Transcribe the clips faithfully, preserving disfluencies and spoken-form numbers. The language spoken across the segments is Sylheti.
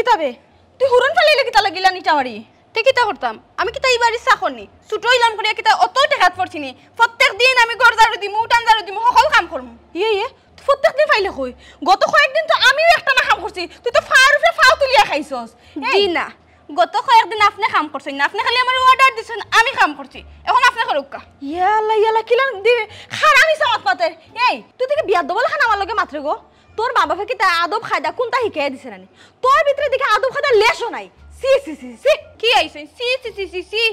কিতা বে? তুই হুরুন ফালাইলে কিতা লাগিলা নিটা মারি? তে কিতা করতাম? আমি কিতা ই বাড়ির চাকর নি? ছোট অইলাম করিয়া কিতা অত টেকাত পড়ছি নি? প্রত্যেক দিন আমি ঘর ঝাড়ু দিমু, উঠান ঝাড়ু দিমু, হকল কাম করমু। ইয়ে, ইয়ে, তুই প্রত্যেক দিন ফাইলে কই? গত কয়েকদিন তো আমিও একটা না কাম করছি, তুই তো ফার উপরে ফাও তুলিয়া খাইছস। এই, জি না, গত কয়েকদিন আপনে কাম করছইন না, আপনে খালি আমারে অর্ডার দিছইন, আমি কাম করছি। এখন আপনে করউক্কা। ইয়াল্লা, ইয়াল্লা, কিলান দিবে? খারাপ মিছা মাত মাতের। এই, তুই দেখি বিয়াদ্দব লাখান আমার লগে মাতরে গো। তোর মা বাপে কিতা আদব কায়দা কুনতা হিকাইয়া দিছে নানি? তোর ভিতরে দেখি আদব কায়দা লেশও নাই। ছি, ছি, ছি, ছি। কি আইছইন? ছি, ছি, ছি, ছি, ছি।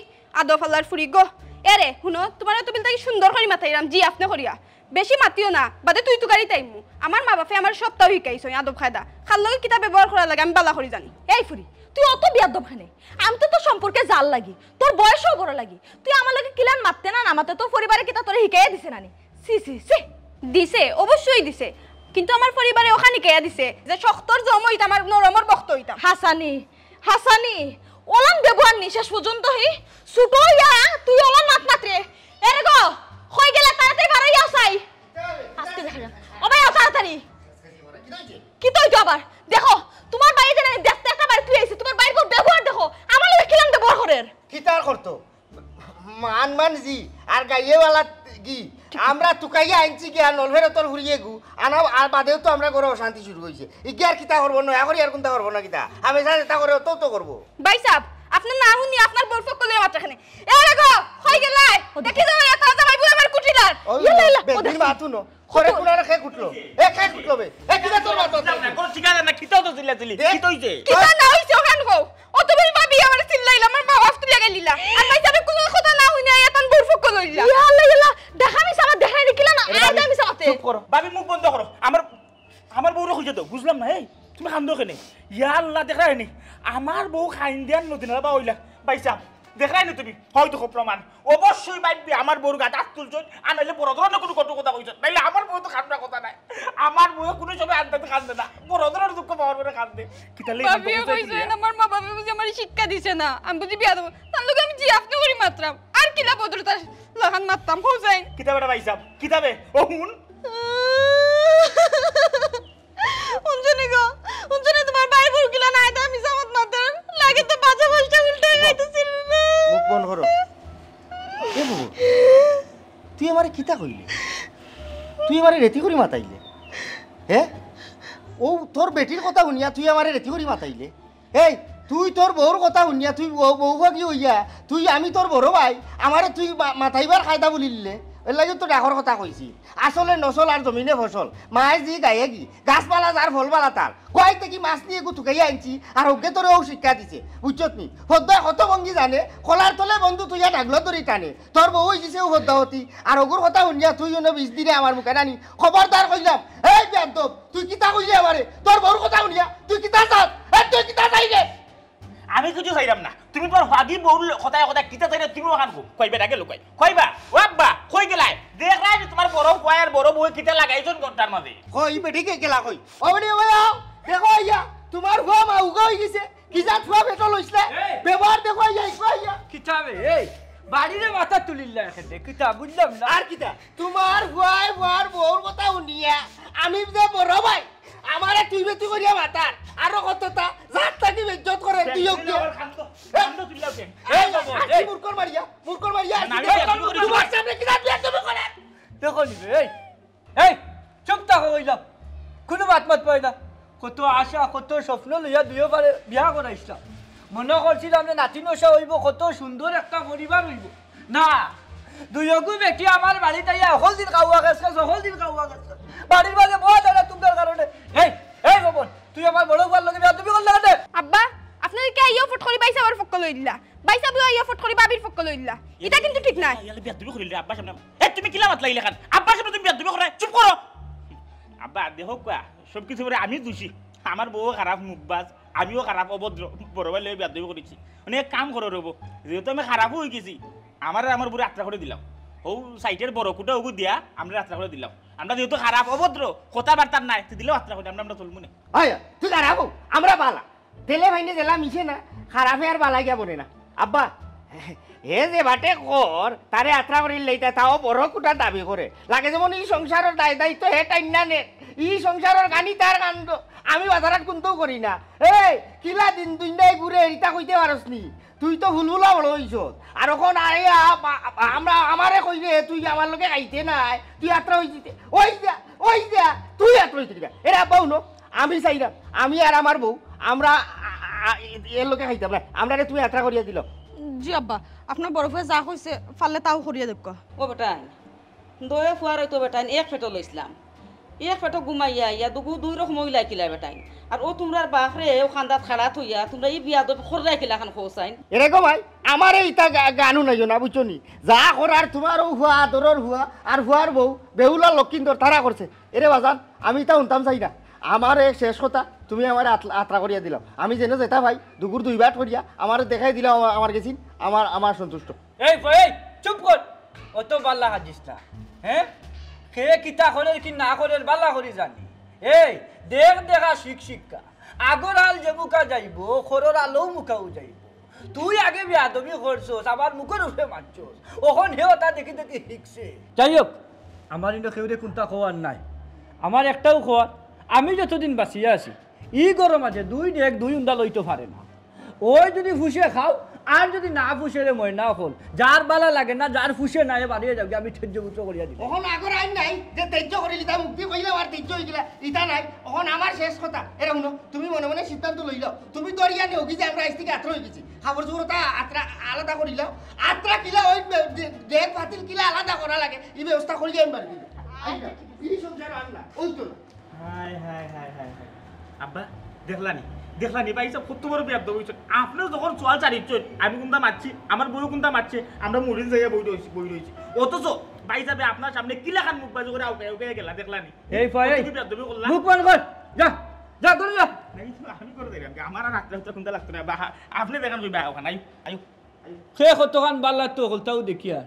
আদব আল্লার ফুরি গো। এরে, হুনো, তুমারে তো বিলতা কি সুন্দর করি মাতাইরাম, জি আপনে করিয়া। বেশি মাতিও না, বাদে তুই তুকারি তাইমু। আমার মা বাপে আমার সবতাও হিকাইছইন আদব কায়দা। কার লগে কিতা ব্যবহার করা লাগে আমি বালা করি জানি। এই ফুরি, তুই অত বিয়াদ্দব কেনে? আমি তো তোর সম্পর্কে জাল লাগি, তোর বয়সও বড় লাগি। তুই আমার লগে কিলান মাততে না, না মাততে তোর পরিবারে কিতা তোরে হিকাইয়া দিছে নানি? ছি, ছি, ছি। দিছে, অবশ্যই দিছে। কিন্তু আমার পরিবারে অখান হিকাইয়া দিছে যে শক্তর জম অইতাম আর নরমর বক্ত অইতাম। হাসানি, হাসানি, অলান ব্যবহার নি শেষ পর্যন্ত হি। ছোট অইয়া তুই অলান মাত মাতরে। এরে গো, কই গেলা? তাড়াতাড়ি বারইয়া আও চাই। আজকে দেখা যাক। ও ভাই, আও তাড়াতাড়ি। কিতা অইতো আবার? দেখো, তুমার ভাইয়ে যেন দেখতে একটা বাড়ি তুই আইছে, তুমার ভাইর বউর ব্যবহার দেখো, আমার লগে কিলান ব্যবহার করের। কিতা আর করতো? মান মান জি, আর গাইয়ে বালা গি। আমরা তুকাইয়া আনছি গিয়া নলফেরতর হুড়িয়ে গু, আনা আর বাদেও তো আমরা ঘরো অশান্তি শুরু অইছে। ইগিয়ে আর কিতা করবো, নয়া করি আর কুনতা করবো না কিতা? হামেশা যেতা করে অতাউ তো করবো। ভাইসাব, আপনে না হুনি আপনার বউর পক্ষ লইয়া মাতরা কেনে। এরে গো, কই গেলায়? দেখি যাও, এতা জামাই বউ আমার কুটিলার। ওই ইয়াল্লা, ইয়াল্লা, ও বেটির দেখো। মা তুনো। করে কুনারে কে কুটলো? এ কে কুটলো বে? এ কিতা তোর মাত মাত? না, কোনো ঠিকানা না, কিতাও তো চিল্লা চিল্লি। দে। কিতা অইছে? কিতা না অইছে, অখান কও। অত বেল ভাবি আমারে চিল্লাইলা, আমার মা বাপ তুলিয়া গেলিলা। আর ভাইসাবে কোনো কথা না হুনিয়া এতান বউর পক্ষ লইলা। ইয়াল্লা, ইয়াল্লা, দেখা মিছা মাত দেখাই নি কিলা না, এরে আয় ভাবি, দেখা মিছা মাতে। চুপ করো। ভাবি, মুখ বন্ধ করো। আমার, আমার বউরে কইছে তো, বুঝলাম না, এই, তুমি কান্দো কেনে? ইয়াল্লা, দেখরায় নি? আমার বউ কাইন্দিয়া নদী নালা বা অইলা। ভাইসাব, দেখরায় নি তুমি? হয়তো খুব প্রমাণ। অবশ্যই ভাবি আমার বউর গাত আত তুলছইন, আর নাইলে বড় ধরনের কোনো কটু কথা কইছইন। নাইলে আমার বউ তো কান্দা কথা নাই। আমার বউ কোনো সময় আন্দাজে কান্দে না। বড় ধরনের দুঃখ পাওয়ার পরে কান্দে। কিতা লে ভাবিয়ে কইছইন, আমার মা বাপে বুঝি আমারে শিক্ষা দিছে না। আমি বুঝি বিয়াদব। তার লগে আমি জি আপনে করি মাতরাম। আর কিলা ভদ্রতা লাখান মাততাম, কও চাইন। কিতা বেটা ভাইসাব? কিতা বে? ও হুন। হুনছো নি গো? হুনছো নি তুমার ভাইর বউ কিলা নায় দা মিছা মাত মাতের? লাগে তো বাজা বাজটা উল্টে মুখ বন্ধ করো। এ বুবু, তুই আমারে কিতা কইলে? তুই আমারে রেতি করি মাতাইলে? হে? ও তোর বেটির কথা হুনিয়া তুই আমারে রেতি করি মাতাইলে? এই, তুই তোর বউর কথা হুনিয়া, তুই বউ, বউ ভাগি অইয়া, তুই আমি তোর বড় ভাই, আমারে তুই মা-, মাতাইবার কায়দা বুলিলে, এর লাগি তো ডাকর কথা কইছি। আসলে নসল আর জমিনে ফসল, মায়ে জি গায়ে গি, গাছপালা যার ফলবালা তার। কই থাকি মাছ নিয়া এগু তুকাইয়া আনছি, আর অগুয়ে তোরে অউ শিক্ষা দিছে, বুঝছত নি? পদ্মায় কত ভঙ্গি জানে, কলার তলে বন্ধু তুইয়া ডাগলো ধরি টানে। তোর বউ অইছে অউ পদ্মাবতী, আর অগুর কথা হুনিয়া তুই অনো বিষ দিরে আমার মুখে নানি। খবরদার কইলাম, এই বেয়াদব, তুই কিতা কইলে আমারে? তোর বউর কথা হুনিয়া তুই কিতা চাস? এ, তুই কিতা চাইলে? আমি কিছু চাইরাম না। তুমি তোমার ভাগি বউর ল-, কথায় কথায় কিতা চাইলে তুমি অখান কও। কইবে না গেল কই? কইবা? ও আব্বা, কই গেলায়? দেখরায় নি তোমার বড় ফুয়ায় আর বড় বউয়ে কিতা লাগাইছইন ঘরটার মাঝে? কই, বেটি কে গেলা কই? ও বেটি, ও আও, দেখো আইয়া, তোমার ফুয়া মা উগা অই গেছে। কি জাত ফুয়া বেটা লইছলে? এই। ব্যবহার দেখো আইয়া, ইগু আইয়া। কিতা বে, এই, বাড়িরে মাথা তুলিলা এখানে, কিতা বুঝলাম না। আর কিতা? তোমার ফুয়ায় ফুয়ার বউর কথা হুনিয়া, আমি যে বড় ভাই, আমারে তুই বেটি করিয়া মাতার, আরো কততা, জাত থাকি বেইজ্জত করে, তুই কেন অজ্ঞ। আবার কান্দো? এ? কান্দো তুললাও কেন? এই, এই বাবা, আছি এই। মুরকর মারিয়া, মুরকর মারিয়া, না, আছি। আমি এই, বিয়া করবো না। তোমার সামনে কি জাত বিয়া তুমি করে? দেখো নি বে, এই, এই, চুপ থাকো কইলাম। কোনো মাত মাত পাই না। কত আশা, কত স্বপ্ন লইয়া দুইও বারে বিয়া করাইছলাম। মনো করছিলাম যে নাতি নশা অইবো, কত সুন্দর একটা পরিবার অইবো। না, দুইওগু বেটি আমার বাড়িত আইয়া হকল দিন খাওয়া গেছে, হকল দিন খাওয়া গেছে। বাড়ির মাঝে বওয়া যায় না তুমরার কারণে। এই, এই বাবন, তুই আমার বড় ফুয়ার লগে বেয়াদবি করলে কেনে? আব্বা, আপনারা কে আইয়া ফট করি ভাইসাবর পক্ষ লইলা? ভাইসাবে আইয়া ফট করি ভাবির পক্ষ লইলা। ইটা কিন্তু ঠিক নায়। ইয়ালে বেয়াদবি করিল রে আব্বার সামনে। এ, তুমি কিলা মাত লাগিলে খান? আব্বার সামনে তুমি বেয়াদবি করো, চুপ করো। আব্বা, দেখো কুয়া, সব কিছু পরে আমি দোষী। আমার বউও খারাপ মুখবাজ, আমিও খারাপ অভদ্র, বড় ভাইর লগে বেয়াদবি করিছি। মানে এক কাম করো রবো, যেহেতু আমি খারাপও অই গেছি, আমার আর আমার বউরে আত্রা করে দিলাও। হউ সাইডের বড় কুটা ওগু দিয়া আমরা আত্রা করে দিলাও। আমরা যেহেতু খারাপ অভদ্র, কথাবার্তার নাই, তে দিলেও আত্রা করে আমরা, আমরা চলমু নে। আয়, তুই খারাপ হো, আমরা বালা। তেলে ভাইনে জেলা মিশে না, খারাপে আর বালা গিয়া বনে না। আব্বা, হে যে বাটে কর, তারে আত্রা করিল লইতা, তাও বড় কুটা দাবি করে। লাগে যেমন ই সংসারর দায় দায়িত্ব হে টাইন্না নে, ই সংসারর গানি তার কান্দ। আমি বাজারহাট কুন্তাউ করি না। এই, কিলা দিন দুনিয়ায় ঘুরে, ইতা কইতে পারস নি? তুই তো ফুলফুলা বড় অইছস। আর অখন আরে আ-, আ-, আমরা, আমারে কইরে, তুই আমার লগে খাইতে নায়, তুই আত্রা অইতে, ওই যা, ওই যা, তুই আত্রা অইতে দিবা। এরে আব্বা, হুনো, আমি চাইরাম, আমি আর আমার বউ, আমরা আ-, আ-, আ-, এর লগে খাইতাম না। আমরারে তুমি আত্রা করিয়া দিলাও। জি আব্বা, আপনার বড় ফুয়ায় যা কইছে, পারলে তাও করিয়া দেউক্কা। ও বেটাইন, দুইও ফুয়ারে তো বেটাইন এক পেটো লইছলাম, এক পেটো ঘুমাইয়া আইয়া দুগু দুই রকম অইলা কিলা বেটাইন। আর অউ তুমরার বাফরে অউ কান্দাত খাড়া থইয়া তুমরা ই বিয়াদব কররায় কিলাখান কও চাইন। এরে গো মাই, আমারে ইতা গা-, গানু নাইও না, বুঝছো নি? যা করার তুমার অউ ফুয়া, আদরর ফুয়া, আর ফুয়ার বউ, বেহুলা লক্ষিন্দর তারা করছে। এরে বাজান, আমি ইতা হুনতাম চাই না। আমারে শেষ কথা, তুমি আমারে আত-, আত্রা করিয়া দিলাও। আমি যেন যেতা পাই, দুগুর দুই বাট করিয়া আমারে দেখাই দিলাও আমার, আমার গেছিন, আমার, আমার সন্তুষ্ট। এই, এই, চুপ কর। অত বালা হাজিস না। হ্যাঁ? কে কিতা করের কি না করের বালা করি জানি। এই, দেখ দেখা শিখ শিক্ষা। আগর হাল যেমুখা যাইবো, খরর হালও মুখাউ যাইবো। তুই আগে বেয়াদবি করছস, আবার মুখর উপরে মারছস। অখন হে অতা দেখি দেখি শিখছে। যাই হোক, আমার ইনো কেউরে কুন্তা কওয়ার নাই। আমার একটাউ কওয়ার, আমি যতদিন বাঁচিয়া আছি, ই ঘরর মাঝে দুই ডেগ দুই উন্দা লইতো পারে না। অউ যুদি ফুষে খাও, আর যুদি না ফুষে রে ময়না অকল, যার বালা লাগে না, যার ফুষে না, এ বাড়িয়ে যাও, আমি তেজ্য পুত্র করিয়া দিমু। অখন আগর আইন নাই যে তেজ্য করিলিতাম, মুক্তি কইলাম আর তেজ্য অইগেলা, ইতা নাই। অখন আমার শেষ কথা, এরে হুনো, তুমি মনে মনে সিদ্ধান্ত লইলাও, তুমি ধরিয়া নেও কি যে আমরা আইজ থাকি আত্রা অইগেছি, কাপড় চোপড় অতা আত্রা আলাদা করিলাও, আত্রা কিলা অউ বে-, ডে-, ডেগ পাতিল কিলা আলাদা করা লাগে, ই ব্যবস্থা করিয়া আমি বাড়ি দিলাম। আইনা, ই সংসার আর না, অইতো না। হায়, হায়, হায়, হায়, হায়। আব্বা, দেখলানি, দেখলানি, ভাইসাব কত বড় বেয়াদব অইছইন। আপনে যখন সোয়াল ছাড়িছইন, আমি কুন্তা মাতছি, আমার বউয়ে কুন্তা মাতছে, আমরা মরিচ যাইয়া বই রইছি, বই রইছি। অথচ ভাইসাবে আপনার সামনে কিলাখান মুখবাজি করি আউকাইয়া আউকাইয়া গেলা, দেখলানি? এই ফয়, কত এই, কি বেয়াদবি করলা? মুখ বন্ধ কর, যা, যা, ঘরো যা। না, ই তো আমি করে দিলাম, আমার আর আত্রা উত্রা কুন্তা লাগতো না, বা, আপনে দেখেন কই বা অখান, আইও, আইও, আইও। কে কতখান বালা তো হকলতাউ দেখিয়া।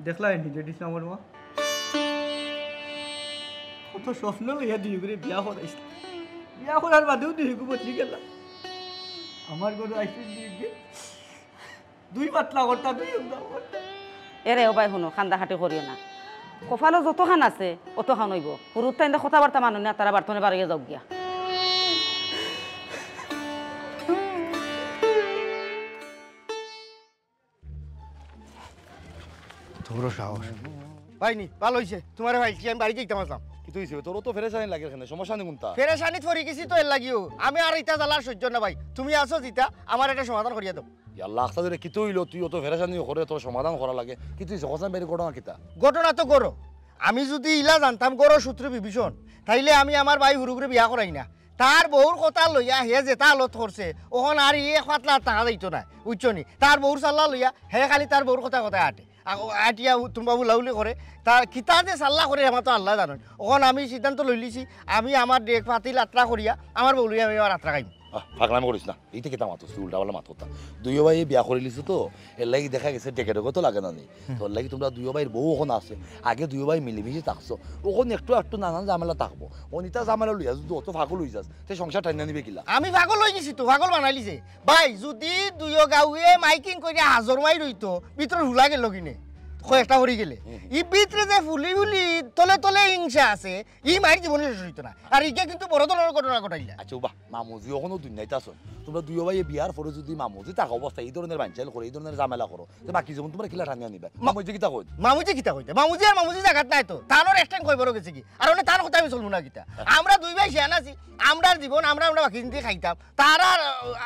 দেখলায় নি যে ডিসেম্বর মা? কত স্বপ্ন লইয়া দুইগুরে বিয়া করাইছলাম। বিয়া করার বাদেউ দুইগু বদলি গেলা। আমার ঘরো আইছইন দুইগু। দুই পাতলা করতা, দুই উন্দা করতা। এরে ও ভাই হুনো, কান্দাকাটি করিও না। কপালো যতখান আছে, অতখান অইবো। হুরুত্তাইন দে কথাবার্তা মানইন না, তারা বাড়িত বারইয়া যাউক গিয়া। তোরও সাহস। ভাই নি, ভালা অইছে। তুমারে পাইছি, আমি বাড়িত যাইতাম আছলাম। কিতা অইছে? তোর অত পেরেশানি লাগের কেনে? সমস্যা নি কুনটা? পেরেশানিত পড়ি গেছি তো এর লাগিও। আমি আর ইতা জ্বালা আর সইজ্য না ভাই। তুমি আছো যেতা, আমার একটা সমাধান করিয়া দেও। ইয়াল্লা, আখতা ধরে কিতা অইলো? তুই অত পেরেশানি করে তোর সমাধান করা লাগে। কিতা অইছে? কছান বাইরে ঘটনা কিতা? ঘটনা তো ঘরো। আমি যুদি ইলা জানতাম ঘরর শত্রু বিভীষণ, তাইলে আমি আমার ভাই হুরুগুরে বিয়া করাই না। তার বউর কথা লইয়া হে যেতা হালত করছে, অখন আর ই এক পাতলা থাকা যাইতো না, বুঝছো নি? তার বউর চাল্লা লইয়া হে খালি তার বউর কথা কথায় আটে। আ-, আটিয়া উ-, তুমবা উলাউলি করে। তা কিতা যে চাল্লা করে, আমার তো আল্লায় জানইন। অখন আমি সিদ্ধান্ত লইলিছি, আমি আমার ডেগ পাতিল আত্রা করিয়া আমার বউ লইয়া আমি আমার আত্রা খাইমু। আহ, ফাগলামি করিস না। ইতা কিতা মাতস তুই? উল্টা পাল্টা মাত কথা। দুইও ভাইয়ে বিয়া করিলিছো তো, এর লাগি দেখা গেছে ডেগে ডেগে তো লাগে না নি। হুম। তোর লাগি তুমরা দুইও ভাইর বউ অখন আছে। আগে দুইও ভাই মিলিমিশি থাকছো। অখন একটু একটু নানান ঝামেলা থাকবো। অখন ইতা ঝামেলা লইয়া যুদি অত পাগল অইযাস, তে সংসার টানিয়া নিবে কিলা? আমি পাগল অইগেছি তো, পাগল বানাইলিছে। ভাই, যুদি দুইও গাউয়ে মাইকিং করিয়া হাজর মাইর অইতো, ভিতরে হুলা গেলো কিনে, কয়েকটা পড়ি গেলে। হুম, হুম। ই ভিতরে যে ফুলি ফুলি তলে তলে হিংসা আছে, ই মাইর জীবনে শেষ অইতো না। আর ইগে কিন্তু বড় ধরনর ঘটনা ঘটাইলা। আচ্ছা, উবা, মামুজি অখনো দুনিয়াত আছইন। তুমরা দুইও ভাইয়ে বিয়ার পরে যুদি মামুজি থাকা অবস্থায় ই ধরনর বানচাল করো, ই ধরনর ঝামেলা করো, তে বাকি জীবন তুমরা কিলা টানিয়া নিবা? মা-, মামুজি কিতা কইন? মামুজি কিতা কইতা? মামুজি আর মামুজি জাগাত নাই তো। তানর এক ঠ্যাং কয়বর গেছে গি। আর অনে তান কথা আমি চলমু না কিতা? আমরা দুই ভাই শিয়ান আছি, আমরার জীবন আমরা, আমরা বাকি জিন্দেগি খাইতাম। তারা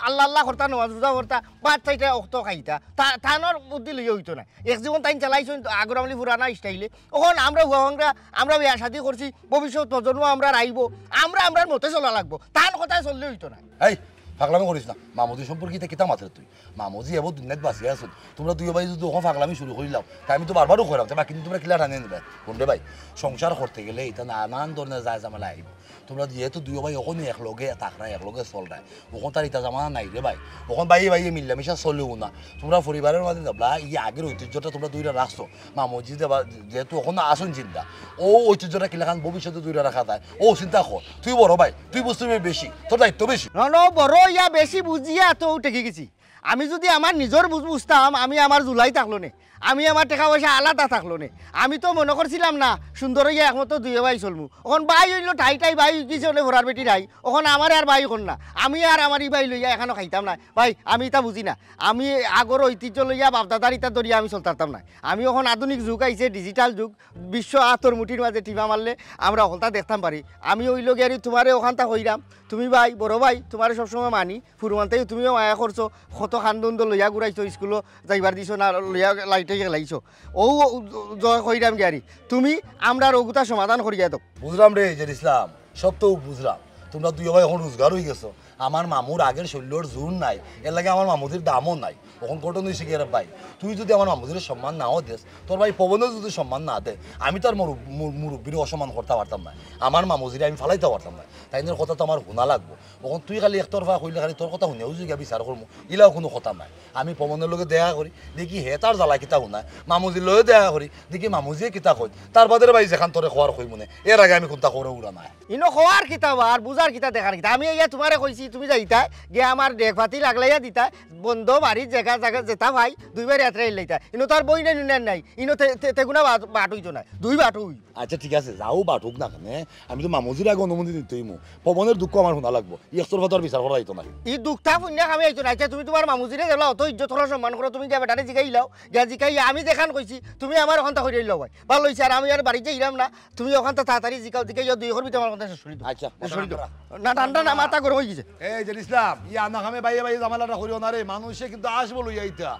আল্লাহ আল্লাহ করতা, নমাজ রোজা করতা, পাঁচ ছয়টা অক্ত খাইতা। তা-, তানর বুদ্ধি লইয়া অইতো না। এক জীবন তাইন চালাইছইন তো আগর আমলি পুরানা স্টাইলে। অখন আমরা হুয়া ভাংরা, আমরা বিয়া শাদি করছি, ভবিষ্যৎ প্রজন্ম আমরার আইবো, আমরা আমরার মতে চলা লাগবো, তান কথায় চললে অইতো না। এই, ফাগলামি করিস না। মামুজি সম্পর্কে ইতা কিতা মাতরে তুই? মামুজি এবো দুনিয়াত বাঁচিয়া আছইন। তুমরা দুইও ভাই যুদি অখন ফাগলামি শুরু করিলাও, তে আমি তো বারবারও কইরাম, তে বাকি দিন তুমরা কিলা টানিয়া নিবা? হুন রে ভাই, সংসার করতে গেলে ইতা নানান ধরনর যায় ঝামেলা আইবো। তুমরা যেহেতু দুইও ভাই অখনই একলগে থাকরায়, একলগে চলরায়, অখন তার ইতা জামানা নাই রে ভাই। অখন ভাইয়ে ভাইয়ে মিল্লামিশা চলেও না। তুমরা পরিবারর মাঝে দেখলা, ই আগর ঐতিহ্যটা তুমরা ধইরা রাখছো। মামুজি যেবা-, যেহেতু অখনো আছইন জিন্দা, অউ ঐতিহ্যটা কিলাখান ভবিষ্যতে ধইরা রাখা যায়, অউ চিন্তা কর। তুই বড় ভাই, তুই বুঝতে পারবি বেশি, তোর দায়িত্ব বেশি। না, না, বড় অইয়া বেশি বুঝিয়া তো ঠেকি গেছি। আমি যুদি আমার নিজর বুঝ বুঝতাম, আমি আমার জুলাই থাকলো নে। আমি আমার টেকা পয়সা আলাদা থাকলো নে। আমি তো মনো করছিলাম না সুন্দর অইয়া একমতো দুইও ভাই চলমু। অখন ভাই অইলো ঠাই ঠাই ভাই অইগেছে অনে ফরার বেটি নাই। অখন আমারে আর ভাই কর না। আমি আর আমার ই ভাই লইয়া এখানো খাইতাম না। ভাই, আমি ইতা বুঝি না। আমি আগর ঐতিহ্য লইয়া বাপদাদার ইতা ধরিয়া আমি চলতাম না। আমি অখন আধুনিক যুগ আইছে, digital যুগ। বিশ্ব আতর মুঠির মাঝে টিপা মারলে আমরা হকলতা দেখতাম পারি। আমি অইলো গিয়ারি তুমারে অখানতা কইরাম, তুমি ভাই, বড় ভাই, তুমারে সবসময় মানি, ফুরুমানতাইও তুমিও মায়া করছো, কত কান্দো উন্দো লইয়া ঘুরাইছো, স্কুলো যাইবার দিছো না, লইয়া লাইটে গেলাইছো। অউ, অউ, জ-, কইরাম গিয়ারি, তুমি আমরার অগুতা সমাধান করিয়া দেও। বুঝলাম রে, জের ইসলাম, সব তো বুঝলাম। তুমরা দুইও ভাই অখন রোজগার অইগেছো। আমার মামুর আগের শৈল্যর জোর নাই, এরলাগি আমার মামুজির দামও নাই। অখন ঘটনা অইছে কি রে ভাই, তুই যুদি আমার মামুজিরে সম্মান নাও দেস, তোর ভাই পবনে যুদি সম্মান না দে, আমি তো আর মুরব-, মুর-, মুরব্বিরে অসম্মান করতাম পারতাম নায়, আমার মামুজিরে আমি ফালাইতাম পারতাম নায়। তাইনর কথা তো আমার হুনা লাগবো। অখন তুই খালি একতরফা কইলে খালি তোর কথা হুনিয়াউ যে গিয়া বিচার করমু, ইলাও কুনু কথা নায়। আমি পবনর লগে দেখা করি, দেখি হে তার জ্বালা কিতা হুনায়, মামুজির লগে দেখা করি, দেখি মামুজিয়ে কিতা কইন। তার বাদে রে ভাই যেখান তোরে কওয়ার কইমুনে, এর আগে আমি কুনতা কওয়ার উড়া নায়। ইনো কওয়ার কিতা বা, আর বুঝার কিতা, দেখার কিতা? আমি আইয়া তুমারে কইছি, তুমি যাইতায়, গিয়া আমার ডেগ পাতি লাগলাইয়া দিতায়, বন্ধ বাড়ির জাগা জাগা যেতা ভাই, দুইবার যাত্রা ইলাইতায়। ইনো তো আর বই নাই, নুনার নাই, ইনো তে-, তে-, তেগুনা বাট, বাট অইতো নায়, দুই বাট অই। আচ্ছা, ঠিক আছে, যাও বাট অউক না কেনে, আমি তো মামুজির আগে অনুমতি নিতে অইমু। পবনর দুঃখ আমার হুনা লাগবো, ই একতরফা তো আর বিচার করা যাইতো নায়। ই দুঃখটা হুনিয়া আমি আইতো নায়। আচ্ছা, তুমি তুমার মামুজিরে দেখলা, অত ইজ্জত করো, সম্মান করো, তুমি গিয়া বেটারে জিগাইলাও, গিয়া জিগাইয়া আমি যেখান কইছি, তুমি আমার অখানতা কইরাইলাও ভাই। ভালা অইছে, আর আমি আর বাড়িত যাইরাম না, তুমি অখানতা তাড়াতাড়ি জিগাও, জিগাইয়া দুই ঘর ভিতরে আমার কথা শেষ করি দেও। আচ্ছা, শেষ করি দেও। না, ঠান্ডা না, মাথা গরম অইগেছে। এই জের ইসলাম, ইয়া না কামে বাইয়ে বাইয়ে ঝামেলাটা করিও না রে, মানষে কিন্তু আসবো লইয়া ইতা।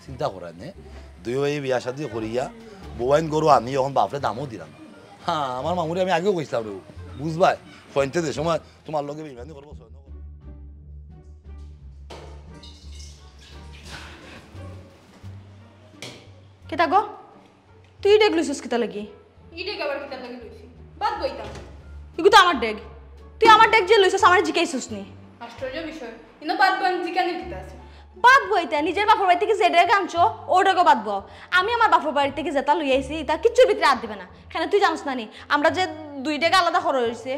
চিন্তা করা নে, দুইও ভাইয়ে বিয়া শাদি করিয়া বউয়াইন ঘরো আনি অখন বাফরে দামও দিরা না। হ্যাঁ, আমার মামুরে আমি আগেও কইছলাম রে, বুঝবায়, ফইনতে যে সময় তুমার লগে বেইমানি করবো, সহ্য করবো। কিতা গো? তুই ডেগ লইছস কিতা লাগি? ই ডেগ আবার কিতা লাগি লইছি? ভাত বইতাম। ইগু তো আমার ডেগ। তুই আমার ডেগ যে লইছস, আমারে জিকাইছস নি? আশ্চর্য বিষয়। ইনো ভাত বইন জিকানির কিতা আছে? ভাত বইতে নিজের বাপর বাড়ি থাকি যে ডেগ আনছো, অউ ডেগো ভাত বও। আমি আমার বাপর বাড়ি থাকি যেতা লই আইছি, ইতা কিচ্ছুর ভিতরে আত দিবে না। কেনে তুই জানোস না নি? আমরা যে দুই ডেগ আলাদা করা অইছে।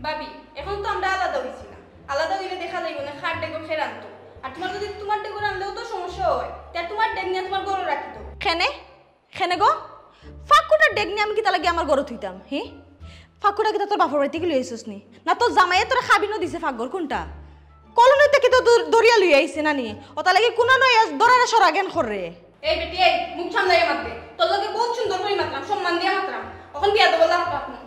ভাবি, এখন তো আমরা আলাদা অইছি না। আলাদা অইলে দেখা যাইবো না কার ডেগো কে রানতো। আর তুমার যুদি তুমার ডেগো রানলেও তো সমস্যা অয়, তে তুমার ডেগ নিয়া তুমার ঘরো রাখিতো। কেনে? কেনে গো? ফাঁকুটার ডেগ নিয়া আমি কিতা লাগি আমার ঘরো থুইতাম, হি? ফাঁকুটা কিতা তোর বাপর বাড়ি থাকি লই আইছস নি? না তোর জামাইয়ে তোরে কাবিনো দিছে ফাঁকঘর কুনটা? কলোনি থাকি তো ধর-, ধরিয়া লই আইছে না নি? অতার লাগি কুনু নয়, ধরারে সরা জ্ঞান কররে। এই বেটি, এই, মুখ সামলাইয়া মাত দে। তোর লগে বউত সুন্দর করি মাতলাম, সম্মান দিয়া মাতলাম। অখন বিয়াদবর লাখান মাত না।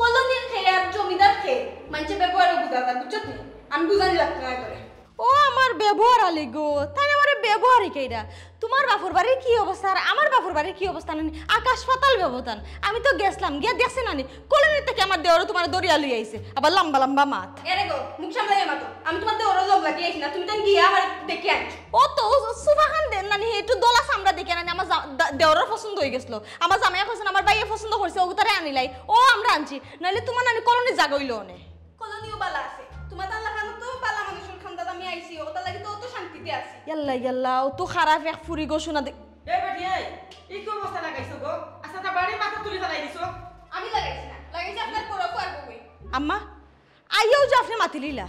কলোনির কে আর জমিদার কে, মানষে ব্যবহারে বুঝা যায়, বুঝছত নি? আমি বুঝানি লাগতো নায় তোরে। ও আমার ব্যবহার আলী গো, তাইন আমারে ব্যবহার হিকাইরা। তুমার বাপর বাড়ির কি অবস্থা আর আমার বাপর বাড়ির কি অবস্থা নানি, আকাশ পাতাল ব্যবধান। আমি তো গেছলাম, গিয়া দেখছি নানি, কলোনি থাকি আমার দেওরে তুমারে ধরিয়া লই আইছে, আবার লম্বা লম্বা মাত। এরে গো, মুখ সামলাইয়া মাতো। আমি তুমার দেওরর লগ লাগি আইছি না, তুমি তাইন গিয়া আমারে দেখিয়া আনছো। ও তো সুফাখান দেন নানি, হে একটু দলা চামড়া দেখিয়া নানি, আমার জা-, দা-, দেওরর পছন্দ অইগেছলো। আমার জামাইয়ে কইছইন, আমার ভাইয়ে পছন্দ করছে, অগুতারে আনিলাই। ও আমরা আনছি, নাইলে তুমার নানি কলোনির জাগা অইলো অনে। কলোনিও বালা আছে। তুমার তার লাখানো তো বালা মানুষর খান্দাত আমি আইছি, অতার লাগি তো অত শান্তিতে আছি। ইয়াল্লা, ইয়াল্লা, অত খারাপ এক ফুরি গো, শুনা দে। এই বেটি, এই, ই কি অবস্থা লাগাইছো গো? আচ্ছা, তা বাড়ির মাথা তুলি ফালাই দিছো। আমি লাগাইছি না, লাগাইছে আপনার বড় ফুয়ার বউয়ে। আম্মা, আইয়াও যে আপনে মাতিলিলা,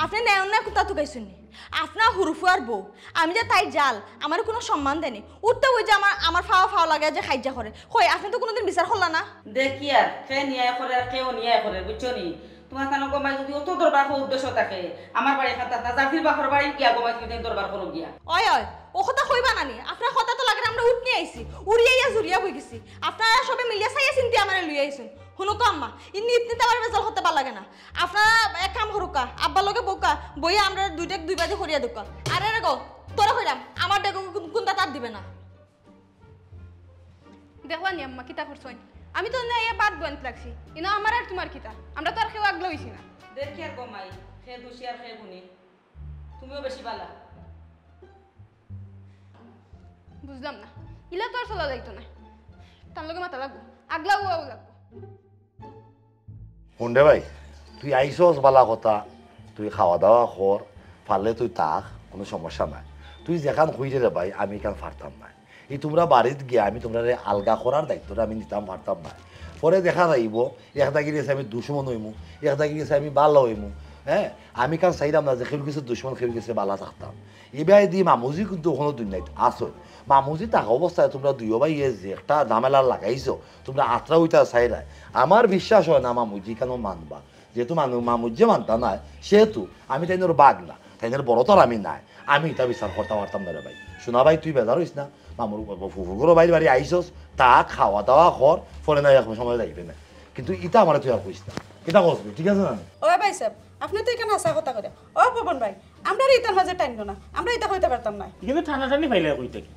আপনে ন্যায় অন্যায় কুনতা তুকাইছইন নি? আপনার হুরু ফুয়ার বউ, আমি যে তাইর জাল, আমারে কুনু সম্মান দেয়নি। উঠতে অই যে আমার, আমার ফাও ফাও লাগে যে খাইজা করে। কই, আপনে তো কুনুদিন বিচার করলা না। দেখি আর, কে ন্যায় করে আর কে অন্যায় করে, বুঝছো নি? তুমার তানো গমাই যুদি অত দরবার করার উদ্দেশ্য থাকে, আমার বাড়ি খাতাত না, জাতির বাপর বাড়ি গিয়া গমাই তুমি দরবার করো গিয়া। অয়, অয়, অউ কথা কইবা না নি? আপনার কথা তো লাগের আমরা উঠনি আইছি, উড়িয়া ইয়া জুড়িয়া বই গেছি। আপনারা সবে মিলিয়া চাইয়া চিন্তিয়া আমারে লইয়া আইছইন। হুনুক্কা আম্মা, ইন্নি ইতনি তো আমারে বেজাল করতে ভালা লাগে না। আপনারা এক কাম করুক্কা, আব্বার লগে বউক্কা, বইয়া আমরারে দুই ডেগ দুই বাদি করিয়া দেউক্কা। আরে রে গো, তোরে কইরাম, আমার ডেগো কুন-, কুনতা তার দিবে না। দেখলানি আম্মা, কিতা করছইন? আমি তো না ইয়া ভাত বওয়াইত লাগছি, ইনো আমার আর তুমার কিতা? আমরা তো আর কেউ আগলা অইছি না। দেখি আর গমাই, কে দুষি আর কে গুনি, তুমিও বেশি বালা। বুঝলাম না, ইলা তো আর চলা যাইতো না, তার লগে মাতা লাগবো, আগলা অওয়াও লাগবো। হুন রে ভাই, তুই আইছস বালা কথা, তুই খাওয়া দাওয়া কর, পারলে তুই থাক, কুনু সমস্যা নাই। তুই যেখান কইরে রে ভাই, আমি ইখান পারতাম নায়। ই তুমরা বাড়িত গিয়া আমি তুমরারে আলগা করার দায়িত্বটা আমি নিতাম পারতাম নায়। পরে দেখা যাইবো, এক দাগির গেছে আমি দুশমন অইমু, এক দাগির গেছে আমি বালা অইমু। হ্যাঁ, আমি কারণ চাইরাম না যে কেউর গেছে দুশমন, কেউর গেছে বালা থাকতাম। ইবায়দি মামুজি কিন্তু অখনো দুনিয়াত আছইন। মামুজি থাকা অবস্থায় তুমরা দুইও ভাইয়ে যে একটা ঝামেলা লাগাইছো, তুমরা আত্রা অইতা চাইরায়। আমার বিশ্বাস অয় না মামুজি কেনে মানবা। যেহেতু মানু-, মামুজি মানতা নায়, সেহেতু আমি তাইনর ভাগনা, তাইনর বড় তো আর আমি নায়। আমি ইতা বিচার করতাম পারতাম না রে ভাই। শোনা ভাই, তুই বেজার অইস না। মামুর ফুফুর ঘরো বাইর বাড়ি আইছস, তা খাওয়া দাওয়া কর, পরে না এক সময় যাইবে না। কিন্তু ইতা আমারে তুই আর কইস না। কিতা কস বে, ঠিক আছে না? ও ভাই সাহেব, আপনে তো ইখান হাছা কথা কইরা। ও পবন ভাই, আমরারে ইতার মাঝে টাইনো না, আমরা ইতা কইতা পারতাম না। কিন্তু টানাটানি পাইলে কই থাকি?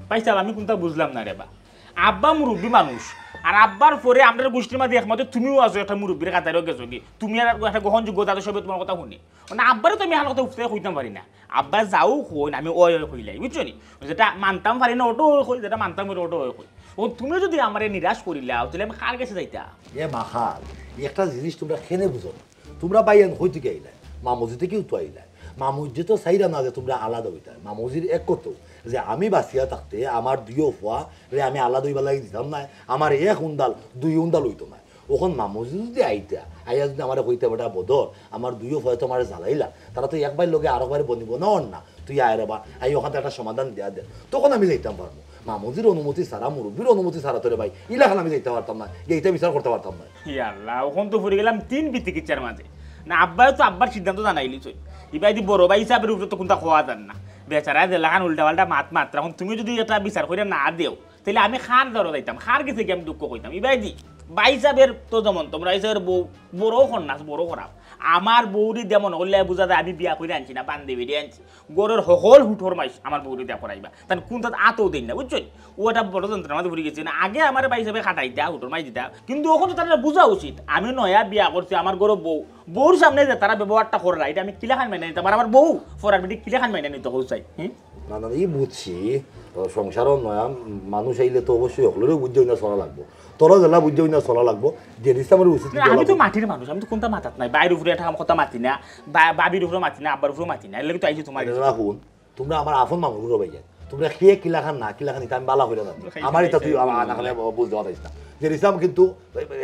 ভাই সাহেব, আমি কুনতা বুঝলাম না রে বা। আব্বা মুরব্বি মানুষ, আর আব্বার পরে আমরার গুষ্টির মাঝে একমাত্র তুমিও আছো, একটা মুরব্বির কাতারেও গেছো কি? তুমি আর একটা গ্রহণযোগ্য দাদা হিসাবে তুমার কথা হুনি। মানে আব্বারে তো আমি হাল কথা উঠতে কইতাম পারি না। আব্বা যাউ কইন, আমি ওই ওই কইলাই, বুঝছো নি? যেটা মানতাম পারি না, ওটাও ওই কই, যেটা মানতাম পারি, ওটাও ওই কই। ও তুমি যদি আমারে নিরাশ করিলাও, তাইলে আমি কার গেছে যাইতাম? এ মাখাল, একটা জিনিস তুমরা কেনে বুঝো না। তুমরা ভাইয়াইন কই থাকি আইলায়? মামুজি থাকিউ তো আইলায়। মামুজিয়ে তো চাইরা না যে তুমরা আলাদা অইতায়। মামুজির এক কথা যে আমি বাঁচিয়া থাকতে আমার দুইও ফুয়ারে আমি আলাদা অইবার লাগি দিতাম নায়। আমার এক উন্দাল, দুই উন্দাল অইতো নায়। অখন মামুজি যদি আইতা, আইয়া যদি আমারে কইতা, "বেটা বদর, আমার দুইও ফুয়ায় তো আমারে জ্বালাইলা, তারা তো এক ভাইর লগে আরক ভাইর বনিবনা অর না, তুই আয় রে বা, আই অখান থাকি একটা সমাধান দিয়া দে।" তখন আমি যাইতাম পারমু। মামুজির অনুমতি ছাড়া, মুরব্বির অনুমতি ছাড়া তো রে ভাই, ইলাখান আমি যাইতা পারতাম না, গিয়া ইতা বিচার করতা পারতাম না। ইয়া আল্লাহ, অখন তো পড়ি গেলাম তিন বিতিকিচ্ছার মাঝে। না, আব্বায় তো আব্বার সিদ্ধান্ত জানাইলিছইন। ইবায়দি বড় ভাই হিসাবের উপরে তো কুনতা কওয়া যার না। বেচারায় যেলাখান উল্টা-পাল্টা মাত মাতরা, অখন তুমি যদি এটা বিচার কইরা না দেও, তাইলে আমি কার দরো যাইতাম, কার গেছে গিয়া আমি দুঃখ কইতাম? ইবায়দি ভাই হিসাবের তো যেমন, তুমরা হিসাবের বউ, বড় কন্যা, বড় খারাপ। আমার বউরে দিয়া মনো করলে বুঝা যায় আমি বিয়া কইরা আনছি না, বান্দিবি দিয়া আনছি। ঘরর হকল হুটর মাইস আমার বউরে দিয়া করাইবা। তান কুনতাত আতও দেইন না, বুঝছো নি? ও একটা বড় যন্ত্রণার মাঝে পড়ি গেছে। না, আগে আমারে ভাই হিসাবে খাটাইতা, হুটর মাইস দিতা। কিন্তু অখন তো তারার বুঝা উচিত, আমি নয়া বিয়া করছি, আমার ঘরো বউ, বউর সামনে যে তারা ব্যবহারটা কররা, ইটা আমি কিলাখান মাইনা নিতাম? আর আমার বউ ফরার বেটি কিলাখান মাইনা নিতো, কও চাই? হুম? না, না, ই বুঝছি, সংসারো নয়া মানুষ আইলে তো অবশ্যই হকলরেউ বুঝিয়া হুনিয়া চলা লাগবো। তোরা যেলা বুঝিয়া হুনিয়া চলা লাগবো, যে ইসলামের উচিত না, আমি তো মাটির মানুষ, আমি তো কুনতা মাতাত নাই, ভাইর উপরে একটা কথা মাতি না, বা-, ভাবির উপরে মাতি না, আব্বার উপরে মাতি না, এর লাগি তো আইছি তুমার কাছে। না, হুন, তুমরা আমার আপন মামুর ঘরো ভাইয়াইন, তুমরা কে কিলাখান না কিলাখান ইতা আমি বালা কইরা জানি। খাই, আমার খাই, ইতা তুই খাই, আমার খাই। আনাখানে বুঝতে পারিস না। যে ইসলাম কিন্তু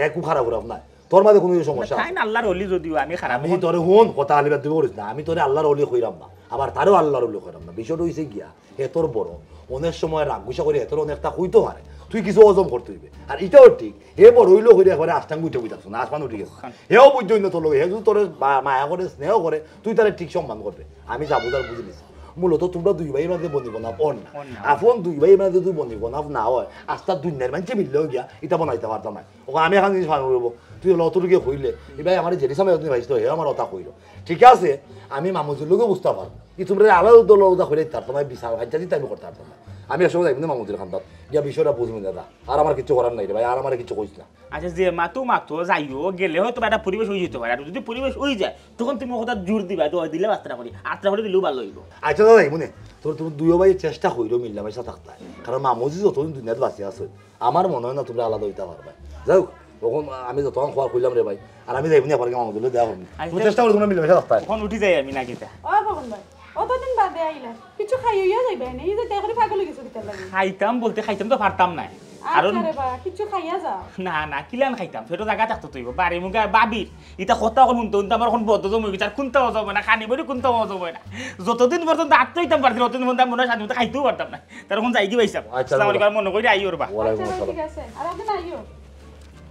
একু খারাপ খারাপ না, তোর মাঝে কুনু সমস্যা আছে? তাইন আল্লাহর ওলি যদিও আমি খারাপ আমি অখন তোরে হুন, কথা আলিবাদ দিবি করিস না, আমি তোরে আল্লাহর ওলি কইরাম না, আবার তারেও আল্লাহর ওলি কইরাম না। বিষয়টা অইছে গিয়া, হে তোর বড়, অনেক সময় রাগ গুসা করি হে তোরে অনেকটা কইতো পারে, তুই কিছু হজম করতে অইবে। আর ইটাও ঠিক, হে বড় অইলো করি একবারে আস্তাং উঠে বই থাকছো না, আসমান উঠে গেছে। হেও বুঝছইন না তোর লগে, হে যদি তোরে বা-, মায়া করে, স্নেহ করে, তুই তারে ঠিক সম্মান করবে। আমি যা বুঝার বুঝি নিছি। মূলত তুমরা দুই ভাইর মাঝে বনিবনা অর না। অর না। আপন দুই ভাইর মাঝে যদি বনিবনা না অয়, আস্তা দুনিয়ার মানষে মিললেও গিয়া ইতা বনাইতা পারতা নায়। অখন আমি এখান জিনিস ফান করবো, তুই অতটুকু কইলে, ইবায় আমারে জেরি সামনে যদি পাইস তো, হে আমার কথা কইলো। ঠিক আছে, আমি মামুজির লগে বুঝতাম পারমু। ই তুমরা আলাদা দল আলাদা কইলে তার তোমার বিচার হাইজা দিতে আমি করতাম পারতাম না। আমি একসময় যাইমু না মামুজির কান্দাত, গিয়া বিষয়টা বুঝমু দাদা। আর আমার কিছু করার নাই রে ভাই, আর আমারে কিছু কইস না। আচ্ছা, যে মাতো মাতো যাইও, গেলে হয়তো বা একটা পরিবেশ অই যাইতো পারে। আর যদি পরিবেশ অই যায়, তখন তুমি কথা জোর দিবা, তো দিলে আত্রা করি, আত্রা করি দিলেও ভালো অইবো। আচ্ছা দাদা, মনে তোর, তুমি দুইও ভাই চেষ্টা কইরো মিলামিশা থাকতায়, কারণ মামুজি যতদিন দুনিয়াত বাঁচি আছে, আমার মনে অয় না তুমরা আলাদা অইতা পারবায়। যাই হোক, অখন আমি যতক্ষণ খোয়া কইলাম রে ভাই, আর আমি যাইমু নি, আবার মামুজির লগে দেখা করমু। আচ্ছা। তুমি চেষ্টা করো তুমরা মিলামিশা থাকতায়। অখন উঠি যাই আমি না কিতা? ও ভবন ভাই, অতদিন বাদে আইলা, কিছু খাইয়া যাইবায় নি? এই যে দেখো পাগল অই গেছো কিতার লাগি? খাইতাম বলতে খাইতাম তো পারতাম নায়। কারণ আচ্ছা রে বা, কিছু খাইয়া যাও। না, না, কিলান খাইতাম? পেটো জাগা থাকতো তো অইবো। বাড়ি মুখে ভাবির, ইতা কথা অখন হুনতে হুনতে আমার অখন বদহজম অই গেছে। আর কুনতা হজম অয় না, খানি বলি কুনতা হজম অয় না। যতদিন পর্যন্ত আত্ত অইতাম পারছি না, অতদিন পর্যন্ত আমি মনে অয় শান্তিমতো খাইতেও পারতাম না। তার অখন যাই দি ভাই সাহেব। আচ্ছা, আসসালামু আলাইকুম, আর মনে করি আইও রে বা। ওয়ালাইকুম আচ্ছা ভাই, আসসালাম। ঠিক আছে। আর একদিন আইও।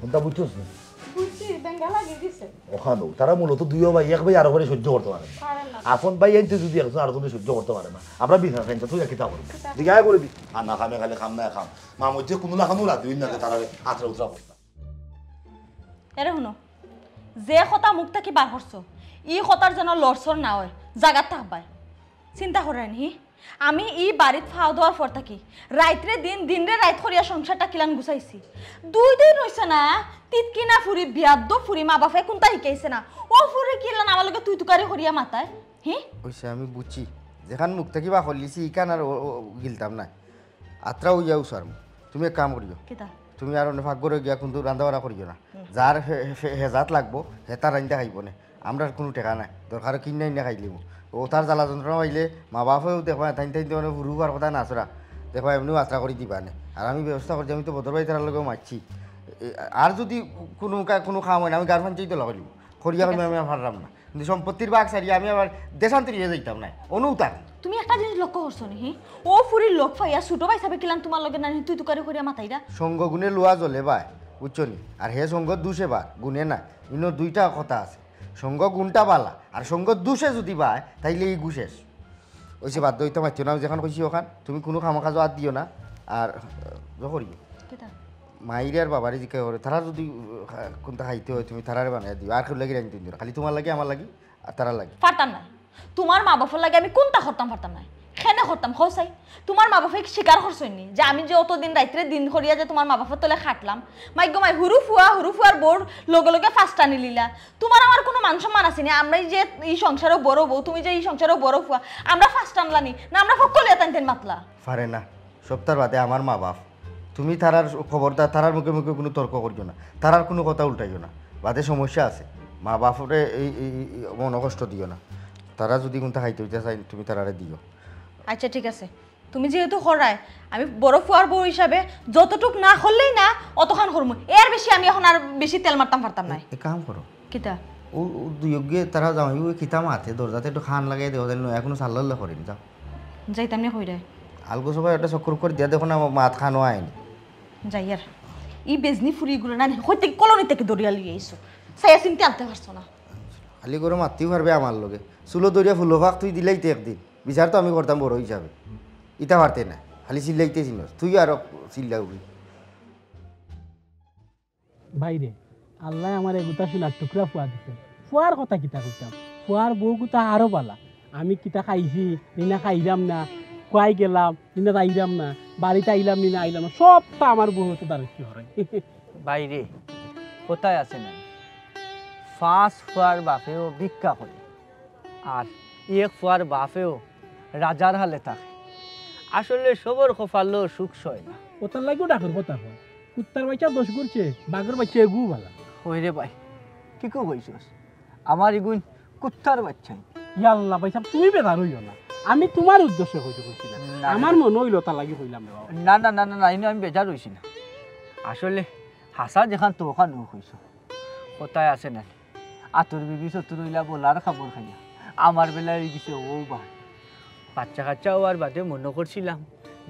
কোনটা বুঝছস না? বুঝছি, বেঙ্গা লাগে গেছে। অখানো, তারা মূলত দুইও ভাই, এক ভাই আরো করে সহ্য করতে পারে না। পারে না। আপন ভাই আনতে যদি একজন আরো জনে সহ্য করতে পারে না, আমরা বিনা চিন্তা তুই কিতা করবি? কিতা? জিগায় করে দি। আর না খামে খালি খাম না খাম। মামুজি কুনু লাখানো রাজি অইন না যে তারা আত্রা উত্রা করতা। এরে হুনো, যে কথা মুখ থাকি বার করছো, ই কথার যেন লড়চড় না অয়, জাগাত থাকবায়। চিন্তা করায় নি, আমি ই বাড়িত ফাও দেওয়ার পর থাকি রাইতরে দিন, দিনরে রাইত করিয়া সংসারটা কিলান গুছাইছি। দুই দিন অইছে না, তিতকি না ফুরি, বিয়াদ্দপ ফুরি, মা বাপে কুনতা হিকাইছে না, অউ ফুরি কিলান আমার লগে তুই তুকারি করিয়া মাতায়, হি? অইছে, আমি বুঝছি, যেখান মুখ থাকি বার করলিছি, ইখান আর ও, ও, গিলতাম না। আত্রা অইয়া উসারমু। তুমি এক কাম করিও। কিতা? তুমি আর অনে পাকঘরো গিয়া কুনু রান্দা বাড়া করিও না। হুম। যার হে-, হে-, হেজাত লাগবো, হে তার রান্দা খাইবো নে। আমরার কুনু টেকা নাই। দরকার অয় কিনা আনিয়া খাইলিমু। অউ তার জ্বালা যন্ত্রণা পাইলে মা বাপেও দেখবা, তাইন তাইন তো অনে হুরু হুয়ার কথা না ছড়া। দেখবা এমনেউ আত্রা করি দিবা নে। আর আমি ব্যবস্থা করছি, আমি তো বদর ভাই তারার লগেও মাতছি। এ, আর যদি কুনু কা-, কুনু কাম অয় না, আমি গার ফাঞ্চাই তো লাগাইলিমু। করিয়া ঠিক আছে। আমি আর পাররাম না। কিন্তু সম্পত্তির ভাগ ছাড়িয়া আমি আবার দেশান্তরি অইয়া যাইতাম নায়, অনউ থাকি। তুমি একটা জিনিস লক্ষ্য করছো নি, হি? ও ফুরির লোক পাইয়া ছোট ভাই সাবে কিলান তুমার লগে নানি তুই তুকারি করিয়া মাতাইরা? সঙ্গ গুণে লোহা জ্বলে বায়, বুঝছো নি? আর হে সঙ্গ দুষে বায়, গুণে না। ইনো দুইটা কথা আছে, সঙ্গ গুণটা বালা, আর সঙ্গ দুষে যুদি বায়, তাইলে ই গু শেষ। অইছে, বাদ দেও, ইতা মাতিও না, আমি যেখান কইছি অখান। তুমি কুনু কামো কাজো আত দিও না। আর, আহ, জো করিও। কিতা? মাইরে আর বাবারে জিকাই করে, তারা যুদি, আহ, কুনতা খাইতে অয়, তুমি তারারে বানাইয়া দিও। আর কেউর লাগি রান্ধি দিও না। খালি তুমার লাগি, আমার লাগি, আর তারার লাগি। পারতাম না। তুমার মা বাপর লাগি আমি কুনতা করতাম পারতাম না। কেনে করতাম, কও চাই? তুমার মা বাপে স্বীকার করছইন নি যে আমি যে অতদিন রাইতরে দিন করিয়া যে তুমার মা বাপর তলে খাটলাম, মাইগো মাই, হুরু ফুয়া, হুরু ফুয়ার বউর লগে লগে ফাঁস টানি লিলা। তুমার আমার কুনু মান সম্মান আছে নি? আমরা এই যে ই সংসারো বড় বউ, তুমি যে ই সংসারো বড় ফুয়া, আমরা ফাঁস টানলানি না, আমরা ফক্কলিয়া তাইন তাইন মাতলা। পারে না, সবতার বাদে আমার মা বাপ। তুমি তারার খবরদার, তারার মুখে মুখে কুনু তর্ক করিও না, তারার কুনু কথা উল্টাইও না, বাদে সমস্যা আছে। মা বাপরে এই, এই, এই মনকষ্ট দিও না, তারা যুদি কুনতা খাইতে অইতে চাইন, তুমি তারারে দিও। আচ্ছা, ঠিক আছে, তুমি যেহেতু করায়, আমি বড় ফুয়ার বউ হিসাবে যতটুক না করলেই না, অতখান করমু। এর বেশি আমি এখন আর বেশি তেল মারতাম পারতাম না। এক কাম করো। কিতা? ও, ও দুইওগিয়ে তারা জামাই বউ কিতা মাতে, দরজাত একটু কান লাগাই দেও, যেন নয়া কুনু সাল্লাল্লাহ করিন, যাও। যাইতাম নি কইরায়। আলগো সবাই একটা চক্কর করি দিয়া দেখো না, মাত কানো আইনি। যাই আর। ই বেজনি ফুরি ইগুরে না নি, কই থাকি কলোনি থাকি ধরিয়া লইয়া আইছো। চাইয়া চিনতে আনতে পারছো না। খালি করে মাততেউ পারবে আমার লগে। চুলো ধরিয়া ফুলো ফাঁক তুই দিলাইতে একদিন। বিচার তো আমি করতাম বড় হিসাবে। ইতা পারতে না। খালি চিল্লাইতে চিনস। তুই আরো চিল্লাউবি। ভাইরে, আল্লায় আমারে এগুতা সোনার টুকরা ফুয়া দিছে। ফুয়ার কথা কিতা কইতাম? ফুয়ার বউ গুতা আরো বালা। আমি কিতা খাইছি, নি না খাইরাম না, কুয়াই গেলাম, নি না যাইরাম না, বাড়িত আইলাম, নি না আইলাম না, সবতা আমার বউ তো দাঁড়াইতে হয়। ভাইরে, কথায় আছে না, পাঁচ ফুয়ার বাপেও ভিক্ষা করে, আর এক ফুয়ার বাপেও রাজার হালে থাকে। আসলে সবর কপালো সুখ সয় না। অতার লাগিও ডাকর কথা কয়, কুত্তার বাচ্চা দশ গুণ চেয়ে বাঘর বাচ্চা এগু বালা। ওই রে ভাই, ঠিকউ কইছস, আমার ইগুইন কুত্তার বাচ্চাই। ইয়াল্লা ভাই সাহেব, তুমি বেজার অইও না, আমি তুমার উদ্দেশ্যে কইতে কইছি না, না, না। আমার মনো অইলো তার লাগি কইলাম রে বাবা। না, না, না, না, না, ইনো আমি বেজার অইছি না। আসলে হাছা যেখান তো অখানউ কইছো। কথায় আছে না, আতুর বিবি চতুর অইলা বলার খবর খাইয়া। আমার বেলায় অইগেছে অউ বা। বাচ্চা কাচ্চা অওয়ার বাদে মনো করছিলাম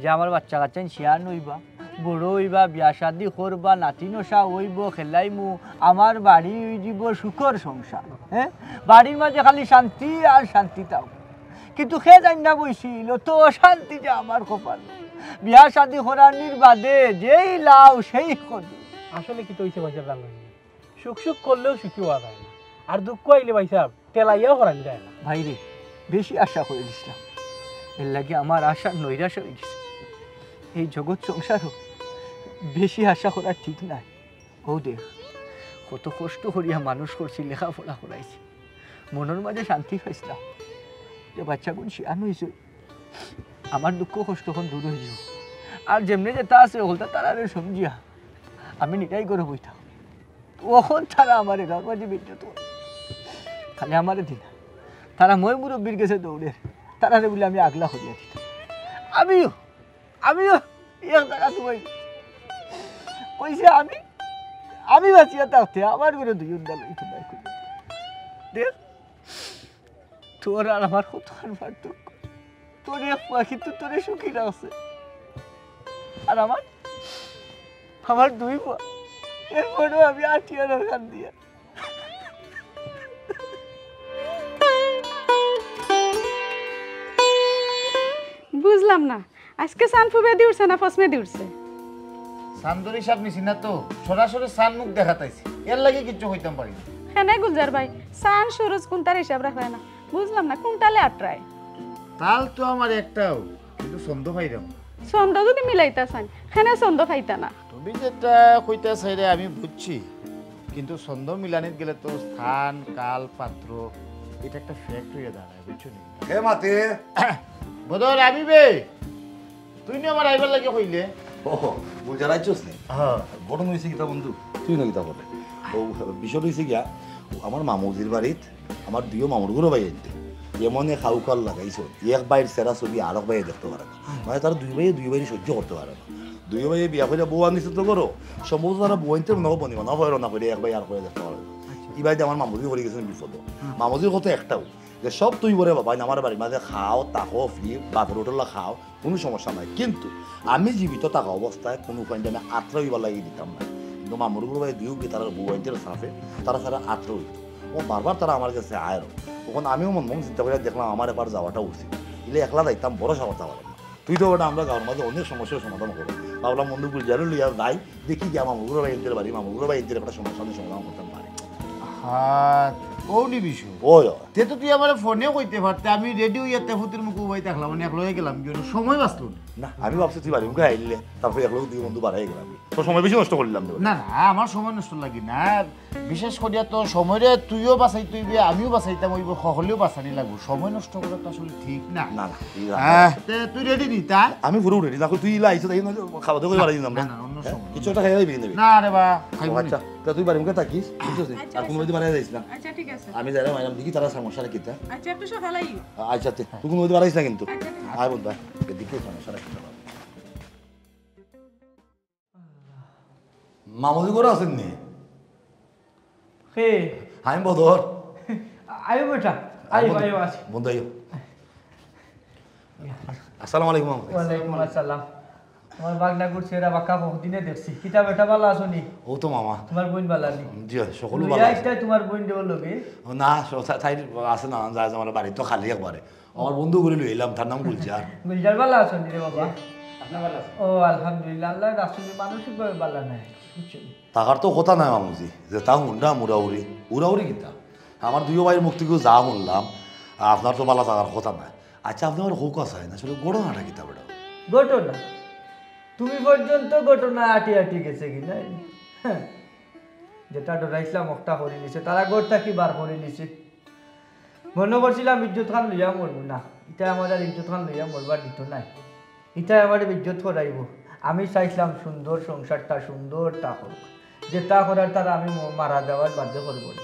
যে আমার বাচ্চা কাচ্চাইন শিয়ান অইবা, বড় অইবা, বিয়া শাদি করবা, নাতি নশা অইবো, খেলাইমু, আমার বাড়ি অইযিবো সুখর সংসার। হ্যাঁ, বাড়ির মাঝে খালি শান্তি আর শান্তি থাকবো। কিন্তু কে জানি না বইছিল, অত অশান্তি যে আমার কপাল। বিয়া শাদি করানির বাদে যেই লাউ সেই কদু। আসলে কিতা অইছে ভাইসাব জানইন নি? সুখ সুখ করলেও সুখী অওয়া যায় না, আর দুঃখ আইলে ভাইসাব ঠেলাইয়াও করানি যায় না। ভাইরে, বেশি আশা করি দিছলাম, এরলাগি আমার আশা নৈরাশ অইগেছে। এই জগৎ সংসারো বেশি আশা করা ঠিক নায়। অউ দেখ, কত কষ্ট করিয়া মানুষ করছি, লেখাপড়া করাইছি, মনর মাঝে শান্তি পাইছলাম যে বাচ্চাগুইন শিয়ান অইছে, আমার দুঃখ কষ্ট অখন দূর অইযিবো। আর যেমনে যেতা আছে অকলতা তারারে সমঝিয়া আমি নিরাই ঘরো বইতাম। অখন তারা আমারে গাঁওর মাঝে বেইজ্জত করে। খালি আমারে দি না, তারা ময়-মুরব্বির গেছে দৌড়ের, তারারে বুলে আমি আগলা করিয়া দিতাম। আমিও, আমিও এক জাগাত বই কইছি আমি, আমি বাঁচিয়া থাকতে আমার ঘরো দুই উন্দা লই তুমার করি। দেখ, তোর আর আমার কতখান পার্থক্য। তোর এক ফুয়া কিন্তু তোরে সুখী রাখছে। আর আমার, আমার দুই ফুয়া। এরপরেও আমি আটিয়ার আর কান্দিয়ার। বুঝলাম না, আইজকে চান পুবেদি উঠছে না পশ্চিমেদি উঠছে? চান্দর হিসাব নিছি না তো, সরাসরি চান মুখ দেখাত আইছি, এরলাগি কিচ্ছু কইতাম পারি না। কেনে গুলজার ভাই, চান সুরুজ কুনটার হিসাব রাখরায় না? বুঝলাম না, কুনটালে আটরায়? তাল তো আমার একটাউ, কিন্তু ছন্দ পাইরাম না। ছন্দ যুদি মিলাইতা চাইন, কেনে ছন্দ পাইতা না? তুমি যেটা কইতা চাইরায় আমি বুঝছি, কিন্তু ছন্দ মিলানিত গেলে তো স্থান, কাল, পাত্র, ইটা একটা fact অইয়া দাঁড়ায়, বুঝছো নি? হে মাতে। বদর, আমি বে। তুই নি আমার আইবার লাগি কইলে? ও, গুলজার আইছস নি? হ্যাঁ। ঘটনা অইছে কিতা বন্ধু? তুই না কিতা বলে? ও, বিষয় অইছে গিয়া, ও আমার মামুজির বাড়িত আমার দুইও মামুর ঘরো ভাই আনতে। এমন এক হাউকাল লাগাইছে, এক ভাইর সেরা ছবি আরক ভাইয়ে দেখতে পারে না। মানে তারা দুই ভাইয়ে দুই ভাইরে সহ্য করতে পারে না। দুই ভাইয়ে বিয়া করিয়া বউ আনিছে তো ঘরো, সম্ভবত তারা বউ আনতে মনে হয় বনিবা না হয় না করে এক ভাই আর করে দেখতে পারে না। আচ্ছা। ইবায়দি আমার মামুজি পড়ি গেছইন বিপদো। মামুজির কথা একটাউ, যে সব তুই বরে বাবা, আমার বাড়ির মাঝে খাও, থাকো, ফির বাপর হোটেলে খাও, কুনু সমস্যা নাই। কিন্তু আমি জীবিত থাকা অবস্থায় কুনু পয়েন্টে আমি আত্রা অইবার লাগি দিতাম না। কিন্তু মামুর ঘরর ভাই দুইও কি তারার বউ আইতে সাফে, তারা সারা আত্রা অইতো। ও বারবার তারা আমার গেছে আয়। অখন আমিও মন মন চিন্তা করিয়া দেখলাম, আমার এবার যাওয়াটা উচিত। ইলে একলা যাইতাম, বড় সাহস পারলাম না। তুই তো ওটা আমরা গাঁওর মাঝে অনেক সমস্যার সমাধান করো। ভাবলাম বন্ধু গুলজারও লইয়া যাই, দেখি কি আমার মামুর ভাই এনতের বাড়ি, মামুর ভাই এনতের একটা সমস্যা আমি সমাধান করতাম পারি। হ্যাঁ, কোনি বিষয়? ওই, ওই। তে তো তুই আমারে ফোনে কইতে পারতে, আমি রেডি অইয়া তে ফুতির মুখে উবাই থাকলাম, মানে একলগে গেলাম, কি হলো, সময় বাঁচলো না। না, আমি ভাবছি তুই বাড়ি মুখে আইলে, তারপরে একলগে দুই বন্ধু বাড়াই গেলাম। তো সময় বেশি নষ্ট করলাম না। না, না, আমার সময় নষ্ট লাগে না। বিশেষ করিয়া তো সময়রে তুইও বাঁচাইতে অইবে, আমিও বাঁচাইতাম অইব, সকলেও বাঁচানি লাগবো। সময় নষ্ট করা তো আসলে ঠিক না। না, না, এই রাগ আহ, তে তুই রেডি নি তা? আমি পুরো রেডি। দেখো, তুই ইলা আইছো, তাই না, খাওয়া দাওয়া করে বাড়ি দিলাম না। না, না, অন্য হ্যাঁ? সময়, কিছু অন্য একটা সময়। খাইয়া দিবি না? না রে বা, খাইব আর নি। আচ্ছা, তা তুই বাড়ি মুখে থাকিস, বুঝছস নি? আচ্ছা, আর কোনো আচ্ছা। মতে বাড়াই যাইস না। আচ্ছা, ঠিক আছে। আমি যাইলাম, আইলাম, দেখি তারা সমস্যাটা কিতা। আচ্ছা, একটু সকালেই। আচ্ছা, তে, তুই কোনো মতে বাড়াইস না কিন্তু। আচ্ছা, ঠিক আছে। আয় বন্ধু, আয়। দেখি সমস্যাটা কিতা। মামুজি ঘরো আছইন নি? কে? আমি বদর। আইও বেটা, আইও, বন্ধু, আইও, আছি। বন্ধু, আইও। আসসালামু আলাইকুম, মামুজি। ওয়ালাইকুম আসসালাম। আমার বাগনা করছে, এরা বাক্কা বহুদিনে দেখছি। কিতা বেটা, ভালা আছো নি? ও তো মামা। তোমার বইন ভালা নি? জি, সকল ভালা আছে। তোমার বইন দেওয়ার লগে? না, স-, থা-, থাই আছে না, যায় আমার বাড়ি তো খালি একবারে। আমার বন্ধু করে লই এলাম, তার নাম গুলজার। গুলজার, ভালা আছো নি রে বাবা? আপনি ভালা আছেন? ও, আলহামদুলিল্লাহ, আল্লাহ রাসুলের মানসিকভাবে ভালা নাই, বুঝছো নি? থাকার তো কথা নাই মামুজি, যেতা হুনরাম উড়াউড়ি। উড়াউড়ি কিতা? আমার দুইও ভাইর মুখ থাকিও যা হুনলাম, আপনার তো ভালা থাকার কথা নাই। আচ্ছা, আপনে আমার কউক্কা চাইন, আসলে ঘটনাটা কিতা বেটা? ঘটনা? তুমি পর্যন্ত ঘটনা আটি আটি গেছে কি নাই? হ্যাঁ। যেটা ডরাইছিলাম, ওটা করি নিছে, তারা ঘর থাকি বার করি নিছে। মনো করছিলাম ইজ্জত খান লইয়া মরবো না, ইতায় আমার আর ইজ্জত খান লইয়া মরবার দিতো নায়। ইতায় আমারে ইজ্জত করাইবো। আমি চাইছিলাম সুন্দর সংসারটা সুন্দর থাকউক, যেতা করার তারা আমি ম-, মারা যাওয়ার বাদে করবো নি।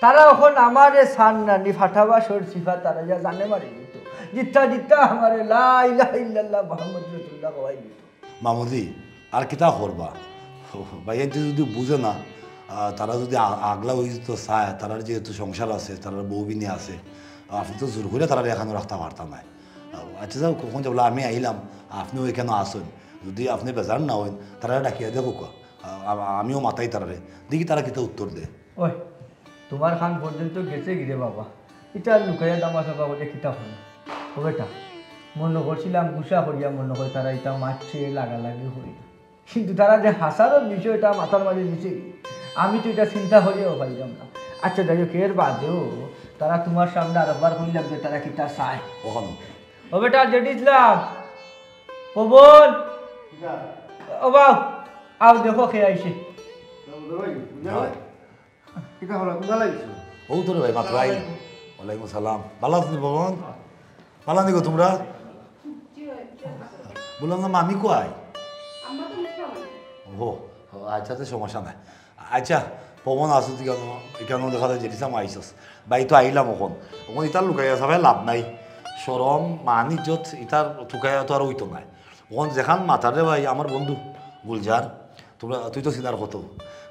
তারা অখন আমারে চাইন না নি, ফাটাবাসর সিফা তারা ইয়া জানে মারি দিতো। জিত্তা জিত্তা আমারে লা ইলাহা ইল্লাল্লাহ মুহাম্মদ রাসুলুল্লাহ কওয়াই দিতো। মামুজি, আর কিতা করবা? ভাইয়াইন্তে যদি বুঝে না, আহ, তারা যদি আ-, আগলা অইতো চায়, তারার যেহেতু সংসার আছে, তারার বউ বিনি আছে, আপনে তো জোর করিয়া তারারে এখানো রাখতা পারতা নায়। আহ, আচ্ছা যাও, কখন যাবো? আমি আইলাম, আপনেও এখানো আছইন। যদি আপনে বেজার না অইন, তারারে ডাকিয়া দেখউক্কা। আ-, আ-, আমিও মাতাই তারারে। দেখি তারা কিতা উত্তর দেয়। ওই, তোমার খান পর্যন্ত গেছে গিরে বাবা। ইতা লুকাইয়া দামা চাপা করিয়া কিতা অইবো? ও বেটা, মনো করছিলাম গুসা করিয়া মনো কয় তারা ইতা মাতছে, লাগালাগি অইল। কিন্তু তারা যে হাছারর বিষয়টা মাথার মাঝে নিছে, আমি তো ইটা চিন্তা করিয়াও পাইলাম না। আচ্ছা, যাই হোক, এর বাদেও তারা তোমার সামনে আরেকবার কইলাম যে তারা কিতা চায়। অখন? ও বেটা, জেডি ইসলাম, পবন, ও বাউ, আও দেখো কে আইছে। হয়। কিতা হলো? কোনটা লাগিছো? ও তো রে ভাই, মাত্র আইল। ওয়ালাইকুম সালাম। ভালা আছইন নি পবন? ভালা নি গো তোমরা? বললাম না, মামি কই? ও, ও, আচ্ছা, তো সমস্যা নাই। আচ্ছা, পবন আছো তুই কেন? এখানো দেখা যায় জেডি ইসলাম আইছস। ভাই তো আইলাম অখন। অখন ইতার লুকাইয়া চাপাইয়া লাভ নাই। শরম, মান, ইজ্জত, ইতার তুকাইয়া তো আর অইতো নায়। অখন যেখান মাতার রে ভাই, আমার বন্ধু গুলজার, তোমরা, তুই তো চিনার কত।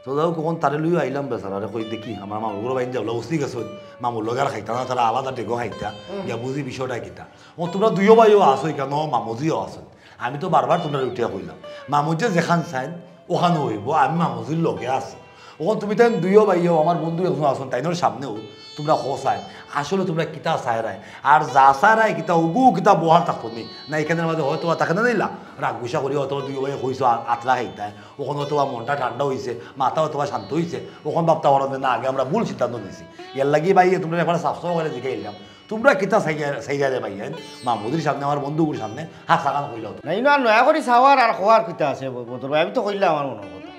তো যাও, কখন তারে লইয়া আইলাম বেচারারে, কই দেখি, আমার মামুর ঘরো বাইন যাবলা বসি গেছে, মামুর লগে আর খাইতা না, তারা আলাদা ডেগো খাইতা, গিয়া বুঝি বিষয়টা কিতা। ও তোমরা দুইও ভাইও আছো এখানো, মামুজিও আছো। আমি তো বারবার তোমরা উঠিয়া কইলাম, মামুজি যেখান চাইন, ওখানো অইবো, আমি মামুজির লগে আছি। অখন তুমি তাইন দুইও ভাইও, আমার বন্ধু একজন আছইন, তাইনর সামনেও তোমরা কও চাইন, আসলে তোমরা কিতা চাইরায়? আর যা চাইরায় কিতা, ওগু কিতা বহাল থাকতো নি? না, এখানর মাঝে হয়তো বা তাকে না দিলা, রাগ গুসা করি হয়তো দুইও ভাইয়ে কইছো, আ-, আতরা খাইতায়, অখন হয়তো বা মনটা ঠান্ডা অইছে, মাথা হয়তো বা শান্ত অইছে, অখন ভাবতা পারো যে না, আগে আমরা ভুল সিদ্ধান্ত নিছি। এর লাগি ভাই, তোমরা একবার সাফ সাফ করি জিগাইলাম, তোমরা কিতা চাইয়া, চাইয়া রে ভাই, হ্যাঁ? মামুদির সামনে, আমার বন্ধুগুর সামনে, হাছা খান কইলাও। না, ইনো আর নয়া করি চাওয়ার আর কওয়ার কিতা আছে, ব-, বদর ভাই? আমি তো কইলাম আমার মনর কথা।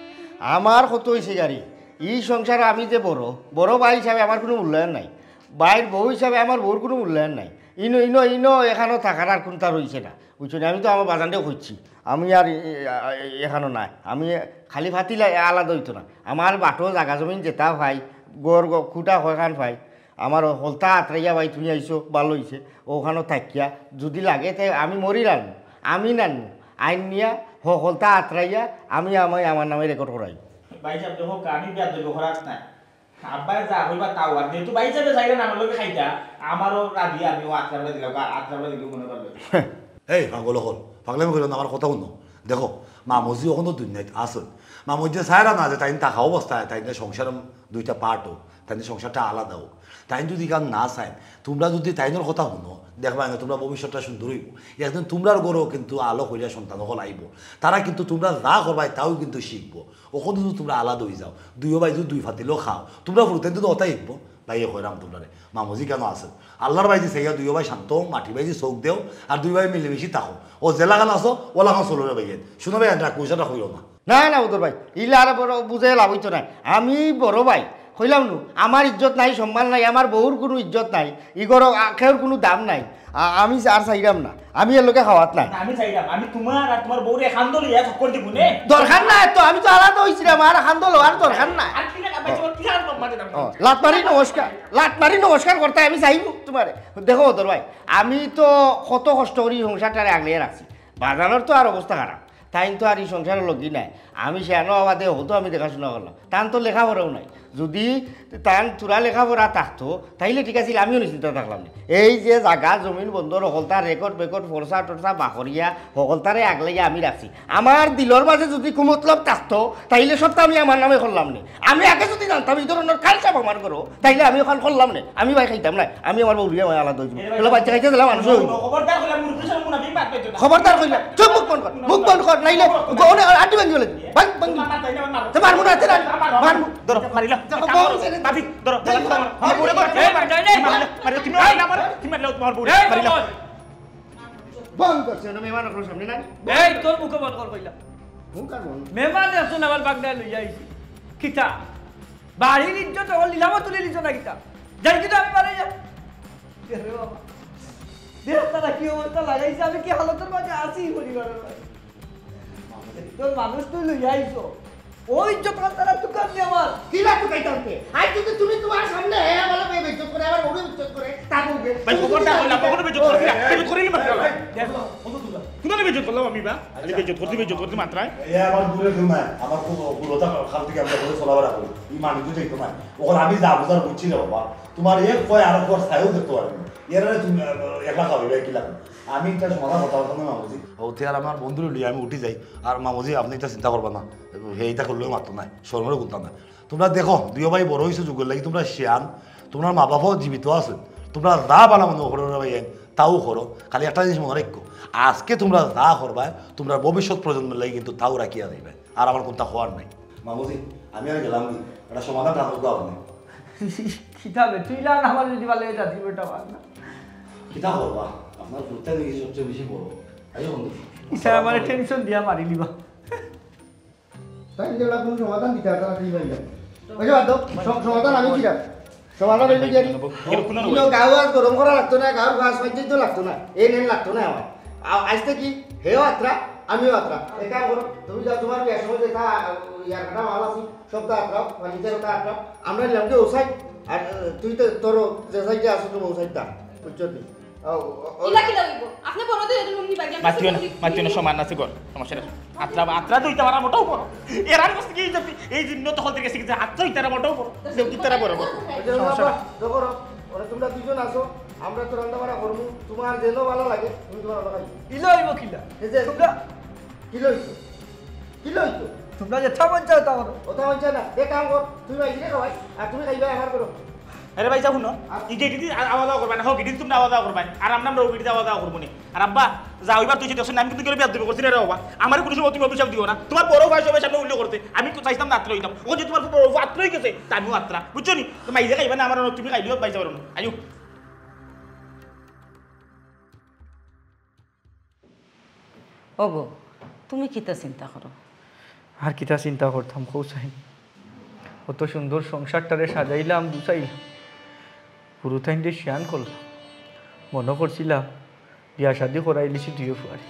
আমার কত অইছে গাড়ি, ই সংসার আমি যে বড়, বড় ভাই হিসাবে আমার কুনু মূল্যায়ন নাই। ভাইর বউ হিসাবে আমার বউর কুনু মূল্যায়ন নাই। ইনো, ইনো, ইনো এখানো থাকার আর কুনতা রইছে না। বুঝছো নি? আমি তো আমার বাজানরেও কইছি। আমি আর এ-, এ-, এ-, এখানো নাই। আমি খালি ফাতিলা আলাদা অইতো না। আমার বাটো জাগা জমিন যেতা পাই, ঘর গ-, খুটা কয়খান পাই, আমার হকলতা আতরাইয়া ভাই তুমি আইছো, ভালা অইছে। ওখানো থাকিয়া যদি লাগে, তে আমি মরি রানমু, আমি নানমু। আইন নিয়া হকলতা আতরাইয়া আমি, আমি আমার নামে রেকর্ড করাই। ভাই সাহেব, দেখো, আমি বেয়াদবি করাত নায়। আব্বায় যা কইবা তাও, আর যেহেতু ভাই যাবে চাইরা না আমার লগে খাইতা, আমারও রাজি, আমিও আত্রাবরা দিলাম, আত্রাবরা দিলেও মনে পারবে। এই পাগল অকল, পাগলামি করিও না, আমার কথা হুনো। দেখো, মামুজি অখনো দুনিয়াত আছইন। মামুজি চাইরা না যে তাইন থাকা অবস্থায় তাইন সংসার দুইটা পার্ট হোক, তাইন সংসারটা আলাদা হোক। তাইন যদি ইখান না চাইন, তোমরা যদি তাইনর কথা হুনো, দেখবায় না তোমরা ভবিষ্যৎটা সুন্দর অইবো। একদিন তোমরার ঘরেও কিন্তু আলো করিয়া সন্তান অকল আইবো। তারা কিন্তু তোমরা যা করবায় তাও কিন্তু শিখবো। অখন যদি তোমরা আলাদা অই যাও, দুইও ভাই যদি দুই ফাতিলও খাও, তোমরা ফুরুতে কিন্তু অতাই হিকবো। ভাইয়ে কইরাম তোমরারে, মামুজি কেনে আছো? আল্লার বায়দি চাইয়া দুইও ভাই শান্ত, মাটির বায়দি চউখ দেও, আর দুই ভাই মিলেমিশি থাকো। ও যেলাখান আছো, অলাখান চলো রে ভাইয়ে। শুনো ভাই, রাগ গুছাটা কইও না। না, না, উদর ভাই, ইলা আর বড় বুঝাইয়া লাভ অইতো নায়। আমি বড় ভাই, কইলাম নু, আমার ইজ্জত নাই, সম্মান নাই, আমার বউর কুনু ইজ্জত নাই, ইগর আ, কেউর কুনু দাম নাই। আ-, আমি আর চাইরাম না, আমি এর লগে খাওয়াত নাই। না, আমি চাইরাম, আমি তোমার আর তোমার বউরে কান্দো লইয়া চক্কর দিব নে। দরকার নাই তো, আমি তো আলাদা অইছিলাম, আর কান্দো লওয়ার দরকার নাই। আর কি লাগে, আব্বা, তোমার কি আর মাঝে দাম? ও, লাত মারি নমস্কার, লাত মারি নমস্কার করতে আমি চাইমু তোমারে। দেখো উদর ভাই, আমি তো কত কষ্ট করি সংসারটারে আগলিয়া রাখছি, বাজানোর তো আর অবস্থা খারাপ। তাইন তো আর ই সংসারর লগি নাই। আমি শেয়ানো বাদে হতো আমি দেখাশোনা করলাম। তান তো লেখাপড়াও নাই। যদি তান থুড়া লেখাপড়া থাকতো, তাইলে ঠিক আছিল, আমিও নিশ্চিন্তা থাকলাম নে। এই যে জাগা, জমিন, বন্দর, হকলতা, রেকর্ড, বেকর্ড, ফরসা, টরসা, বাখরিয়া, হকলতারে আগলাইয়া আমি রাখছি। আমার দিলর মাঝে যদি কুমতলব থাকতো, তাইলে সবটা আমি আমার নামে করলাম নে। আমি আগে যদি জানতাম, ই ধরনর কালচার আমার করো, তাইলে আমি অখান করলাম নে, আমি ভাই খাইতাম না, আমি আমার বউরিয়া ভাই আলাদা অইযিমু। এলা বাচ্চা খাইতে দিলাম মানুষ অইবো। খবরদার কইলাম, মুরব্বি সামনে মুনাফিক মাত পাইতো না। খবরদার কইলাম, চুপ মুখ বন্ধ কর, মুখ বন্ধ কর, নাইলে গনে আটি ভাঙি ফেলে দিবি। ভাঙ, ভাঙ। মার, মার, তাই না, মার। তে মারমু না, তে না, মার, মার। মারমু। ধরো, মারিলা। দেখো, বউ ছেড়ে দে। ভাবি, ধরো, ধরো, ধরো। আমার বউরে মার। এই, মার, এই, মার, মারিলা। তুমি মারিলা, মারিলা, তুমি আমার বউরে এই, মারিলা। বল। বন্ধ করছে না, মেহমান আপনার সামনে নাই। এই, তোর মুখে বন্ধ কর কইলা। মুখ আর বন্ধ। মেহমান এখন আমার বাগদায় লইয়া আইছি। কিতা? বাড়ির ইজ্জত এখন নিলামো তুলি নিছ না কিতা? যাই কিন্তু আমি বাড়ি যাই। আরে বাবা, দেখ তারা কি অবস্থা লাগাইছে, আমি কি হালতর মাঝে আছি পরিবারের মাঝে। তোর মানুষ তুই লইয়া আইছো, ওই ইজ্জত তারা তুকান দিয়ে আমার। কিলা তুকাইতাম কে? আজ যদি তুমি তোমার সামনে হে বলে ভাই বেইজ্জত করে, আমার বউরে বেইজ্জত করে, তার বউকে। ভাই, খবরদার কইলাম, কখনো বেইজ্জত করছি না। বেইজ্জত করিনি মাত্র। দেখো, কত দূর? কোন বেইজ্জত করলাম আমি বা? আরে বেইজ্জত করছি, বেইজ্জত করছি মাত্রায়। এ আমার দূরে কেউ নাই, আমার খুব, খুব ওটা খাল থেকে আমরা বলে চলাফেরা করি। এই মানুষ তো যাইতো না। ওখানে আমি যা বুঝার বুঝছি রে বাবা। তোমার এক কয় আর এক কয় ছায়াও দেখতে পারেনি। এরা তুমি, আহ, একলা খাওয়াইবে কি লাগে? আমি একটা সমাধান কথা বলতাম না মামুজি। ও, তে আর আমার বন্ধুরে লইয়া আমি উঠি যাই। আর মামুজি, আপনি এটা চিন্তা করবা না। হে এটা করলেও মাত্র নাই, শরমেরও কুন্তা নাই। তোমরা দেখো, দুইও ভাই বড় অইছো যুগর লাগি, তোমরা শিয়ান, তোমরার মা বাবাও জীবিত আছে, তোমরা যা বালা মনে করো রে ভাই, তাও করো। খালি একটা জিনিস মনে রাখো, আজকে তোমরা যা করবায়, তোমরা ভবিষ্যৎ প্রজন্মের লাগি কিন্তু তাও রাখিয়া যাইবায়। আর আমার কুন্তা কওয়ার নাই। মামুজি, আমি আর গেলাম নি, একটা সমাধান টানুক দাও আপনি। কিতা বে, তুই লান আমার যদি ভালো এটা দিব, এটা পার না। কিতা করবা? আপনার ফুটটা দেখি সবচেয়ে বেশি বড়। আইও বন্ধু। ইটা আমারে টেনশন দিয়া মারি লিবা। তাই যেটা কোনো সমাধান দিতে পারতাম না, তুই ভাই। ওই যে বাদ দাও, সম-, সমাধান আমি দিলাম। সমাধান হইলে কি আর? এরকম না কিন্তু গাও আর গরম করা লাগতো না, গাওর গাছ পাইতে তো লাগতো না, এই নেন লাগতো না আমার। আ-, আজ থেকে হেও আত্রা, আমিও আত্রা। এক কাম করো, তুমি যাও, তোমার বিয়ার সময় যেটা, ইয়ার কাটা মাল আছে, সবটা আত্রাও, ফার্নিচার ওটা আত্রাও। আমরা নিলাম কি ও সাইড, আর, আহ, তুই তো তোর যে সাইডে আসো, তুমি ও সাইডটা, বুঝছো নি? ও, ও, ও। ইলা কিলা অইবো? আপনি বড় দিয়ে লুঙ্গি বাগিয়া মাতিও না, মাতিও না, সমান আছে ঘর, সমস্যা নাই। আত্রা, আত্রা তো ইতা পারা মোটাও বড়। এরার কাছে কি এই যে, এই যে উন্নত হতে গেছে কি যে আত্রা ইতারা মোটাও বড়, যে ইতারা বড় বড়। ওই যে সমস্যা বাবা, নাই। দেখো, ওরা তোমরা দুইজন আসো, আমরা তো রান্না বাড়া করবো, তোমার যেন ভালো লাগে, তুমি তোমার ভালো খাইবে। ইলা অইবো কিলা? এই যে তোমরা কিলা অইছে? কিলা অইছে? তোমরা যে থামান চাও তা করো। ও থামান চাও না, এক কাম কর, তুই ভাই গিয়ে খাওয়াই, আর তুমি খাইবে আমার করো। আরে ভাই, যা হুনো, আর ইগে ইগে আ-, আওয়া যাওয়া করবা না, হোক, ইগে তোমরা আওয়া যাওয়া করবা, আর আমরা, আমরা ওই আওয়া যাওয়া করবো নি। আর আব্বা, যা অইবার তুই দেখছ না, আমি কিন্তু কেউ বিয়াদবি করছি না রে বাবা। আমার কোনো সময় তুমি অভিশাপ দিও না। তোমার বড় ভাই সবাই সামনে উল্লেখ করতে, আমি তো চাইছিলাম না আত্রা অইতাম। ও যে তোমার বড় ভাই আত্রা অই গেছে, তা আমিও আত্রা। বুঝছো নি? তো মাইরে খাইবা না, আমার তুমি খাইলিও, ভাই যাবার না। আইও। ওগো, তুমি কিতা চিন্তা করো? আর কিতা চিন্তা করতাম, কও চাই? অত সুন্দর সংসারটারে সাজাইলাম, গুছাইলাম, পুরুতাইনরে শিয়ান করলাম, মনো করছিলাম বিয়া শাদি করাইলিছি দুইও ফুয়ারে,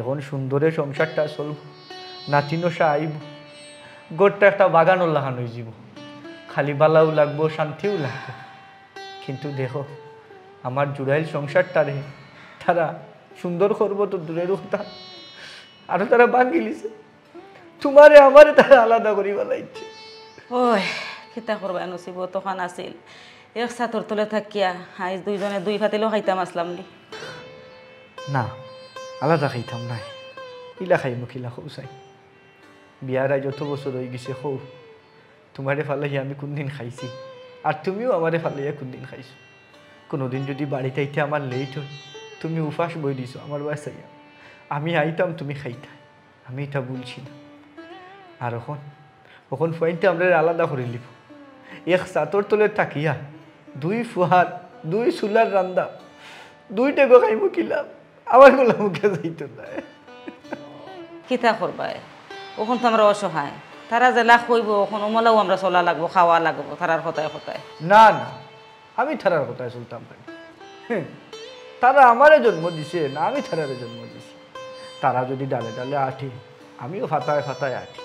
এখন সুন্দরে সংসারটা চলবো, নাতি নশা আইবো, ঘরটা একটা বাগানর লাখান অইযিবো, খালি বালাও লাগবো, শান্তিও লাগবো। কিন্তু দেখো, আমার জুড়াইল সংসারটারে তারা সুন্দর করবো তো দূরের কথা, আরো তারা ভাঙ্গিলিছে। তোমারে আমারে তারা আলাদা করি বানাইছে। ওই, কিতা করবায়, নসিবো তখন আছিল। এক ছাতর তলে থাকিয়া আইজ দুইজনে দুই ফাতিলও খাইতাম আছলাম নি। না, আলাদা খাইতাম নায়। ইলা খাইমু কিলা কও চাই? বিয়ার আইজ অত বছর অইগেছে কও, তুমারে ফালাইয়া আমি কুনদিন খাইছি? আর তুমিও আমারে ফালাইয়া কুনদিন খাইছো? কুনুদিন যুদি বাড়িত আইতে আমার লেইট অয়, তুমি উপাস বই দিছো আমার বায় চাইয়া। আমি আইতাম, তুমি খাইতায়। আমি ইতা ভুলছি না। আর অখন, অখন ফুয়াইন্তে আমরারে আলাদা করিলিবো। এক ছাতর তলে থাকিয়া দুই ফুয়ার, দুই চুলার রান্দা, দুই টেগো খাইমু কিলা? আমার গলা মুখে যাইতো নায়। কিতা করবায়? অখন তো আমরা অসহায়। তারা যেলা কইবো, অখন অমলাউ আমরা চলা লাগবো, খাওয়া লাগবো, তারার কথায় কথায়। না, না, আমি তারার কথায় চলতাম পারি। হে, তারা আমারে জন্ম দিছে, না আমি তারারে জন্ম দিছি। তারা যুদি ডালে ডালে আটে, আমিও ফাতায় ফাতায় আটি।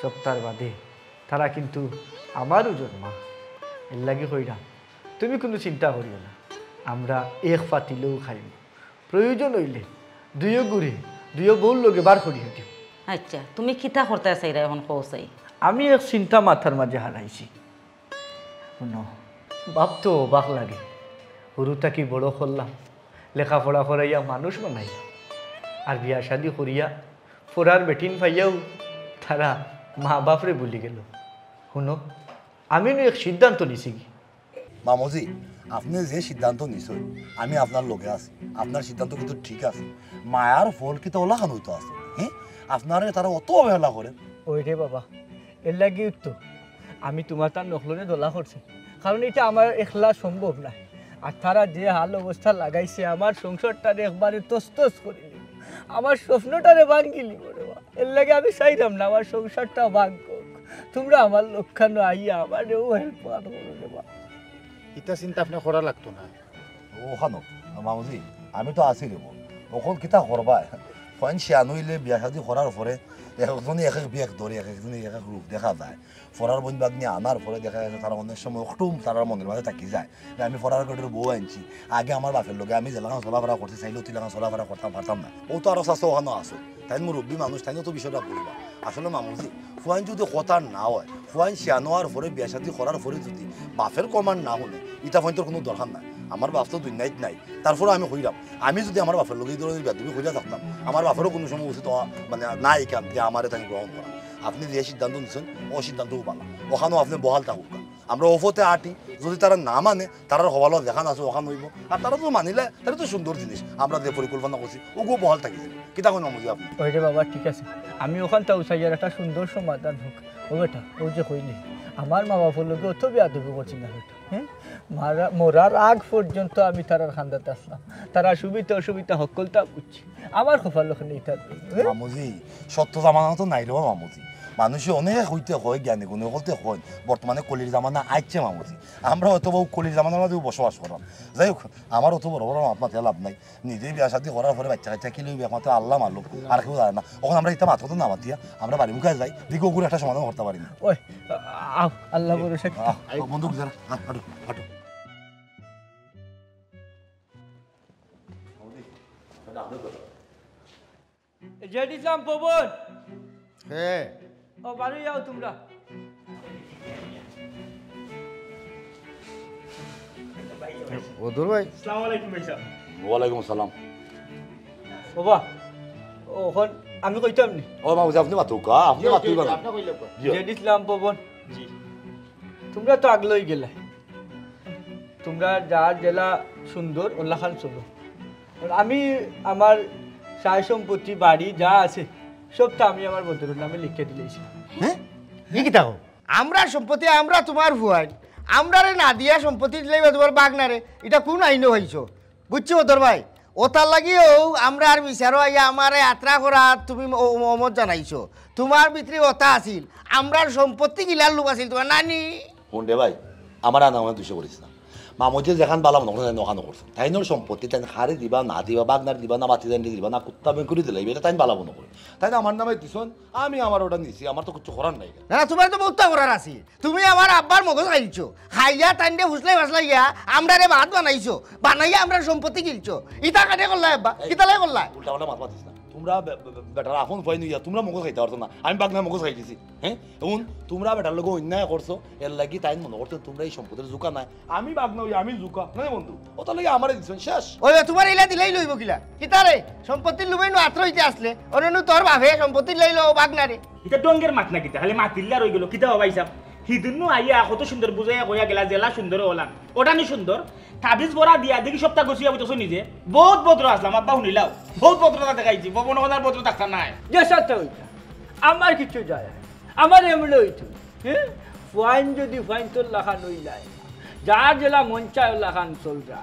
সপ্তার বাদে তারা কিন্তু আমারও জন্মা। এরলাগি কইরাম, তুমি কুনু চিন্তা করিও না, আমরা এক ফাতিলও খাইমু। প্রয়োজন অইলে দুইও গুরে দুইও বউর লগে বার করিয়া দিও। আইচ্ছা, তুমি কিতা করতায় চাইরায় অখন কও চাই? আমি এক চিন্তা মাথার মাঝে হারাইছি। হুনো, বাপ তো অবাক লাগে। হুরু থাকি বড় করলাম, লেখাপড়া করাইয়া মানুষ বানাইলাম, আর বিয়া শাদি করিয়া ফরার বেটিন পাইয়াও তারা মা বাপরে ভুলি গেলো। হুনো, আমি নু এক সিদ্ধান্ত নিছি গি। মামুজি, আপনে যে সিদ্ধান্ত নিছইন, আমি আপনার লগে আছি। আপনার সিদ্ধান্ত কিন্তু ঠিক আছে। মায়ার ফল কিতা অলাখান অইতো আছে, হে? আপনারে তারা অত অবহেলা করে। ওই রে বাবা, এরলাগিউ তো আমি তুমার তার নখলরে দলা করছি, কারণ ইটা আমার একলা সম্ভব নায়। আর তারা যে হাল অবস্থা লাগাইছে, আমার সংসারটারে একবারে তছতছ করিলিবো, আমার স্বপ্নটারে ভাঙ্গিলিবো রে বা। এরলাগি আমি চাইরাম না আমার সংসারটা ভাঙ্গউক। তুমরা আমার লগে আইয়া আমারেও help করো রে বা। ইতা চিন্তা আপনে করা লাগতো না। অখানো, মামুজি, আমি তো আছি রে বা। অখন কিতা করবায়? ফুয়াইন শিয়ান অইলে বিয়া শাদি করার পরে একজনে এক এক বেশ ধরে, এক একজনে এক এক রূপ দেখা যায়। ফরার বইন ভাগ্নি আনার পরে দেখা গেছে তারা অনেক সময় অকটু তারার মনের মাঝে থাকি যায় যে আমি ফরার ঘরর বউ আনছি, আগে আমার বাপের লগে আমি যেলাখান চলাফেরা করছি চাইলে অতিলাখান চলাফেরা করতাম পারতাম না। অউ তো আরো চাচা অখানো আছে, তাইন মুরব্বি মানুষ, তাইন তো বিষয়টা বুঝবা। আসলে মামুজি, ফুয়াইন যুদি কথার না অয়, ফুয়াইন শিয়ান অওয়ার পরে বিয়া শাদি করার পরে যুদি বাপের command না হুনে, ইতা ফুয়াইন্তর কুনু দরকার নাই। আমার বাপ তো দুনিয়াত নাই, তারপরেও আমি কইরাম, আমি যুদি আমার বাপের লগে ই ধরনের বেয়াদবি করিয়া থাকতাম, আমার বাপেরও কুনু সময় উচিত অওয়া, মানে, না ইখান যে আমারে তাইন গ্রহণ করা। আপনে যে সিদ্ধান্ত নিছইন, অউ সিদ্ধান্তউ ভালা। অখানো আপনে বহাল থাকউক্কা। আমরা অউ পথে আটি, যুদি তারা না মানে, তারার কপালো যেখান আছে অখান অইবো। আর তারা তো মানিলে, তাইলে তো সুন্দর জিনিস। আমরা যে পরিকল্পনা করছি, অগুও বহাল থাকি যাইবো। কিতা কইন মামুজি আপনে? ওই রে বাবা, ঠিক আছে, আমি অখানতা উসাইয়ার একটা সুন্দর সমাধান হোক। ও বেটা, অউ যে কইলি, আমার মা বাপর লগে অত বেয়াদবি করছি না বেটা। হ্যাঁ? মারা-, মরার আগ পর্যন্ত আমি তারার কান্দাত আছলাম। তারার সুবিধা অসুবিধা হক্কলতা বুঝছি। আমার কপালো অখান ইতা, হ্যাঁ? মামুজি, সত্য জামানা তো নাই রে বা মামুজি। মানুষে অনেক কইতে কয়, জ্ঞানী গুণী অকলতে কয়, বর্তমানে কলির জামানা আইছে মামুজি। আমরা অয়তো বা অউ কলির জামানার মাঝেউ বসবাস কররাম। যাই হোক, আমার অত বড় বড় মাত মাতিয়া লাভ নাই। নিজে বিয়া শাদি করার পরে বাইচ্চা কাইচ্চা কিলা অইবো একমাত্র আল্লাহ মালুম, আর কেউ জানে না। অখন আমরা ইতা মাত কথা না মাতিয়া আমরা বাড়ি মুখে যাই, দেখি অগুর একটা সমাধান করতাম পারি নি। ওই, আও, আল্লাহ ভরসা। আহ, বন্ধু, গুজারা, আহ, হাঁটো, হাঁটো। জেড ইসলাম পবন। হ্যাঁ। ও, বারো যাও তুমরা। বদর ভাই। আসসালামু আলাইকুম ভাই সাহেব। ওয়ালাইকুম আসসালাম। বাবা, অখন আমি কইতাম নি? ও মামুজি, আপনে মাতউক্কা, আপনে জি, জি, মাতউক্কা জি, না। আপনে কইলে কই। জি। জেড ইসলাম পবন। জি। তুমরা তো আগলই গেলা। তুমরা যার যেলা সুন্দর, অলাখান চলো। আর আমি আমার সয় সম্পত্তি, বাড়ি যা আছে, সবতা আমি আমার বদরর নামে লিখিয়া দিলাইছি। হ্যাঁ? ই কিতা কও? আমরার সম্পত্তি আমরা তুমার ফুয়াইন, আমরারে না দিয়া সম্পত্তি দিলাইবা তুমার ভাগনারে, ইটা কুন আইনো পাইছো? বুঝছো বদর ভাই? অতার লাগিউ আমরার বিচারো আইয়া আমারে আত্রা করা তুমি অ-, অ-, অমত জানাইছো। তুমার ভিতরে অতা আছিল, আমরার সম্পত্তি গিলার লোভ আছিল তুমার নানি। হুন রে ভাই, আমারে আনা দুষো করিস না। মামুজিয়ে যেখান ভালা মনো করছইন, তাইন অখান করছইন। তাইনর সম্পত্তি তাইন কারে দিবা, না দিবা, ভাগনারে দিবা, না ভাতিজাইন্তরে দিবা, না কুত্তা মেকুরি দিলাইবা, ইটা তাইন ভালা মনো করইন। তাইন আমার নামে দিছইন, আমি আমার অটা নিছি, আমার তো কিচ্ছু করার নাই। না, না, তুমার তো বউততা করার আছে। তুমি আমার আব্বার মগজ খাইছো, খাইয়া তাইনরে ফুসলাই ফাসলাইয়া আমরারে ভাত বানাইছো, বানাইয়া আমরার সম্পত্তি গিলছো। ইতা কেনে করলায় আব্বা? এই, কিতার লাগি করলায়? উল্টা পাল্টা মাত মাতিস না। তুমরা বে-, বে-, বে-, বেটার আপন ফুয়াইন অইয়া তুমরা মগজ খাইতা পারতা না, আমি ভাগনায় মগজ খাই গেছি। হে, অখন তুমরা বেটার লগে অন্যায় করছো, এরলাগি তাইন মনো করছইন তুমরা ই সম্পত্তির জুকা নায়। আমি ভাগনা অইয়া আমি জুকা, না নি বন্ধু? অতার লাগি আমারে দিছইন, শেষ। ওই, তুমার ইলা দিলেই লইবো কিলা? কিতা রে, সম্পত্তির লুভাইনু আত্র অইতে আছলে, অননু তোর বাফে সম্পত্তির লাইলো ভাগনারে। ইটা ডঙ্গের মাত না কিতা? খালি মাতিল্লা রইগেলো। কিতা বা ভাইসাব? হিদিনু আইয়া কত সুন্দর বুঝাইয়া কইয়া গেলা, যেলা সুন্দর অলান। অটা নি সুন্দর? তাবিজ ভরা দিয়া দেখি সবতা গছিয়া বইতাছো নিজে। বউত ভদ্র আছলাম, আব্বা হুনিলাও। বউত ভদ্রতা দেখাইছি, ভবন কথার ভদ্র থাকতা নায়। যে সাথে অইতা, আমার কিচ্ছু যায় না। আমার এমনে অইতো, হে? ফুয়াইন যুদি ফুয়াইনতর লাখান অইলায়, যার যেলা মন চায় অলাখান চলরা।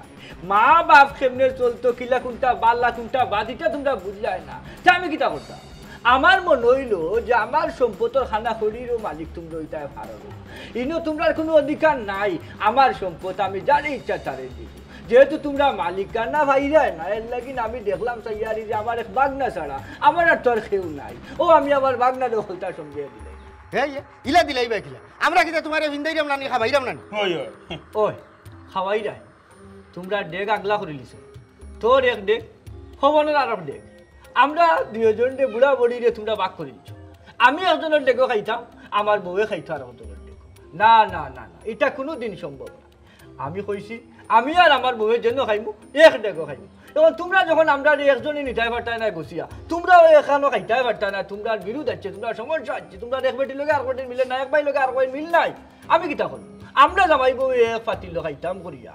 মা বাফ কেমনে চলতো, কিলা কুনটা বালা কুনটা বাদ, ইটা তুমরা বুঝলায় না। তে আমি কিতা করতাম? আমার মনো অইলো যে আমার সম্পদর খানা খড়িরও মালিক তুমরা অইতায় পারো। ইনো তুমরার কুনু অধিকার নাই। আমার সম্পদ আমি যারে ইচ্ছা তারে দিমু। যেহেতু তুমরা মালিকানা পাইরায় না, এরলাগি আমি দেখলাম চাইয়ারি যে আমার এক ভাগনা ছাড়া আমার আর তো আর কেউ নাই। ও আমি আমার ভাগনারে হকলতা সমঝাইয়া দিলাই। হে, ইয়ে, ইলা দিলাইবায় কিলা? আমরা কিতা তুমারে ফিন্দাইরাম না নি, খাবাইরাম না নি? ওই, ওই। ওই, খাবাইরায়। তুমরা ডেগ আগলা করিলিছো। তোর এক ডেগ, হবনর আরক ডেগ। আমরা দুইজনরে বুড়া বুড়িরে তুমরা ভাগ করিলিছো। আমি একজনর ডেগও খাইতাম, আমার বউয়ে খাইতো আরক জনর ডেগ। না, না, না, না, ইটা কুনুদিন সম্ভব না। আমি কইছি, আমি আর আমার বউয়ে যেন খাইমু, এক ডেগও খাইমু। অখন তুমরা যখন আমরারে একজনে নিতায় পারতায় নায় গছিয়া, তুমরাও এখানো খাইতায় পারতায় নায়, তুমরার বিরুদ আছে, তুমরার সমস্যা আছে, তুমরার এক বেটির লগে আরক বেটির মিলে নাই, এক ভাইর লগে আরক ভাইর মিল নাই। আমি কিতা করমু? আমরা জামাই বউ এক পাতিলো খাইতাম করিয়া,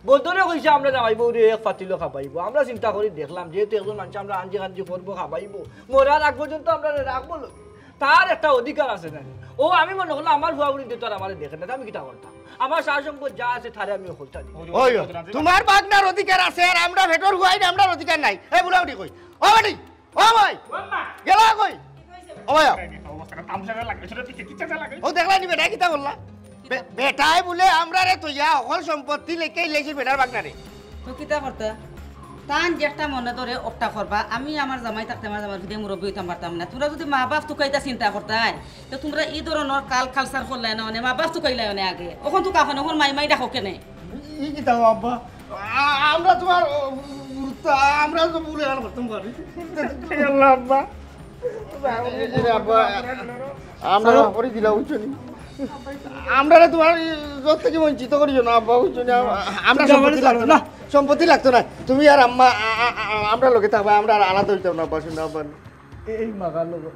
বদরে কইছে আমরা জামাই বউরে এক পাতিলো খাবাইবো। আমরা চিন্তা করি দেখলাম, যেহেতু একজন মানষে আমরারে আঞ্জি কাঞ্জি করবো, খাবাইবো, মরার আগ পর্যন্ত আমরারে রাখবো লগে। তার একটা অধিকার আছে না? ও আমি মনো করলাম আমার ফুয়া ফুড়িন্তে তো আর আমারে দেখে না, তে আমি কিতা করতাম? আমার সারা সম্পদ যা আছে তারে আমি হকলতা দিমু। ওই, ওই, তুমার ভাগনার অধিকার আছে, আর আমরা পেটর ফুয়াইন, আমরার অধিকার নাই। এ বুড়া বুড়ি কই? ও বেটি, ও ভাই, ও আম্মা। গেলা কই? ও ভাই, অবস্থাটা তামশা লাগে, সেটা দিকে কিচ্ছা লাগে। ও দেখলা নি বেটায় কিতা করলা? বে-, বেটায় বুলে আমরারে থইয়া হকল সম্পত্তি লেখাই লাইছে বেটার ভাগনারে। তো কিতা করতা? তান যেটা মনে ধরে ওটা করবা। আমি আমার জামাই থাকতে আমার জামাইর পিছে মুরব্বি অইতাম পারতাম না। তুমরা যুদি মা বাফ তুকাইতা চিন্তা করতায়, তো তুমরা ই ধরনর কাল culture করলায় না, অনে মা বাফ তুকাইলায় অনে আগে। অখন তুকা অখন, অখন মাই মাই ডাকো কেনে? ই কিতা আব্বা? আ-, আমরা তুমার, ও, গুরুত্ব, আমরা তো ভুল এখান করতাম পারি। আল্লাহ আব্বা। এ, এ, আব্বা, আমরা চলো। মাফ করি দিলাম, বুঝছো নি? আমরারে তুমার ই জোর থাকি বঞ্চিত করিও না, আব্বা, বুঝছো নি? আম-, আমরা তুমরা সম্পত্তি লাগতো না। না। সম্পত্তি লাগতো না। তুমি আর আম্মা, আ-, আ-, আ-, আমরার লগে থাকবায়, আমরা আর আলাদা অইতাম না, আব্বা, শুনো, আব্বা। এই মাগার লগে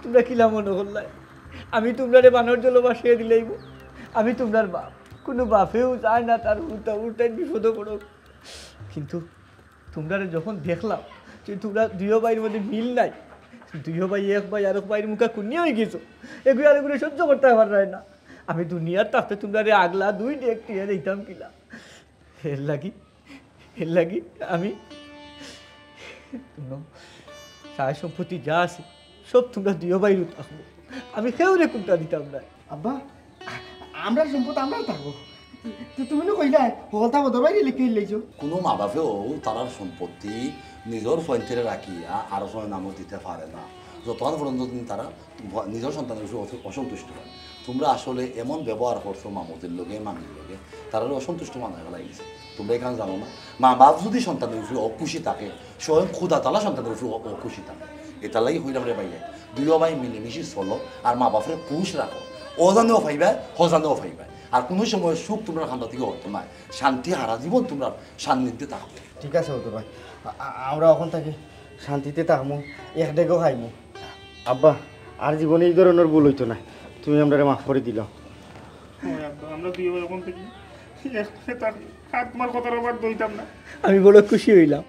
তুমরা কিলা মনো করলায়? আমি তুমরারে বানর জলো ভাসাইয়া দিলাইমু। আমি তুমরার বাপ। কুনু বাপেও চায় না তার উল্টা উল্টায় বিপদো পড়ো। কিন্তু তুমরারে যখন দেখলাম যে তুমরা দুইও ভাইর মধ্যে মিল নাই, দুইও ভাই এক ভাই আরক ভাইর মুখা কুন্নি অইগেছো, এগুই আরগুরে সহ্য করতায় পাররায় না। আমি দুনিয়ার থাকতে তুমরারে আগলা দুই ডেগ টিয়া দিতাম কিলা। এরলাগি, এরলাগি আমি তুমরার সারা সম্পত্তি যা আছে, সব তুমরা দুইও ভাইরউ থাকবো। আমি কেউরে কুন্তা দিতাম না। আব্বা, আ-, আমরার সম্পদ আমরার থাকবো। তু-, তুমি না কইলায়, হকলতা বদর ভাইরে লেখাই লাইছো। কুনু মা বাপেও তারার সম্পত্তি নিজর ফুয়াইন্তরে রাখিয়া আরক জনর নামো দিতা পারে না, যতক্ষণ পর্যন্ত তারা ব-, নিজর সন্তানর উপরে অস-, অসন্তুষ্ট অয়। তুমরা আসলে এমন ব্যবহার করছো মামুতির লগে, মামির লগে, তারারে অসন্তুষ্ট বানাই ফালাইছে। তুমরা ইখান জানো না? মা বাপ যুদি সন্তানর উপরে অখুশি থাকে, স্বয়ং খুদা তালা সন্তানর উপরে অ-, অখুশি থাকে। ইতার লাগি কইলাম রে ভাই, দুইও ভাই মিলিমিশি চলো, আর মা বাপরে খুশ রাখো। অজানেও পাইবায়, হজানেও পাইবায়। আর কুনু সময় সুখ তুমরার কান্দা থাকি হরতো নায়। শান্তি হারা জীবন তুমরার সান্নিধ্যে থাকবো। ঠিক আছে, বদর ভাই, আ-, আ-, আমরা অখন থাকি শান্তিতে থাকমু, এক ডেগও খাইমু। আব্বা, আর জীবনে ই ধরনর ভুল অইতো নায়, তুমি আমরারে মাফ করি দিলাও। ওই আব্বা, আমরা দুইও ভাই অখন থাকি একসাথে থাকি, আর তুমার কথার আবার দইতাম না। আমি বড় খুশি অইলাম।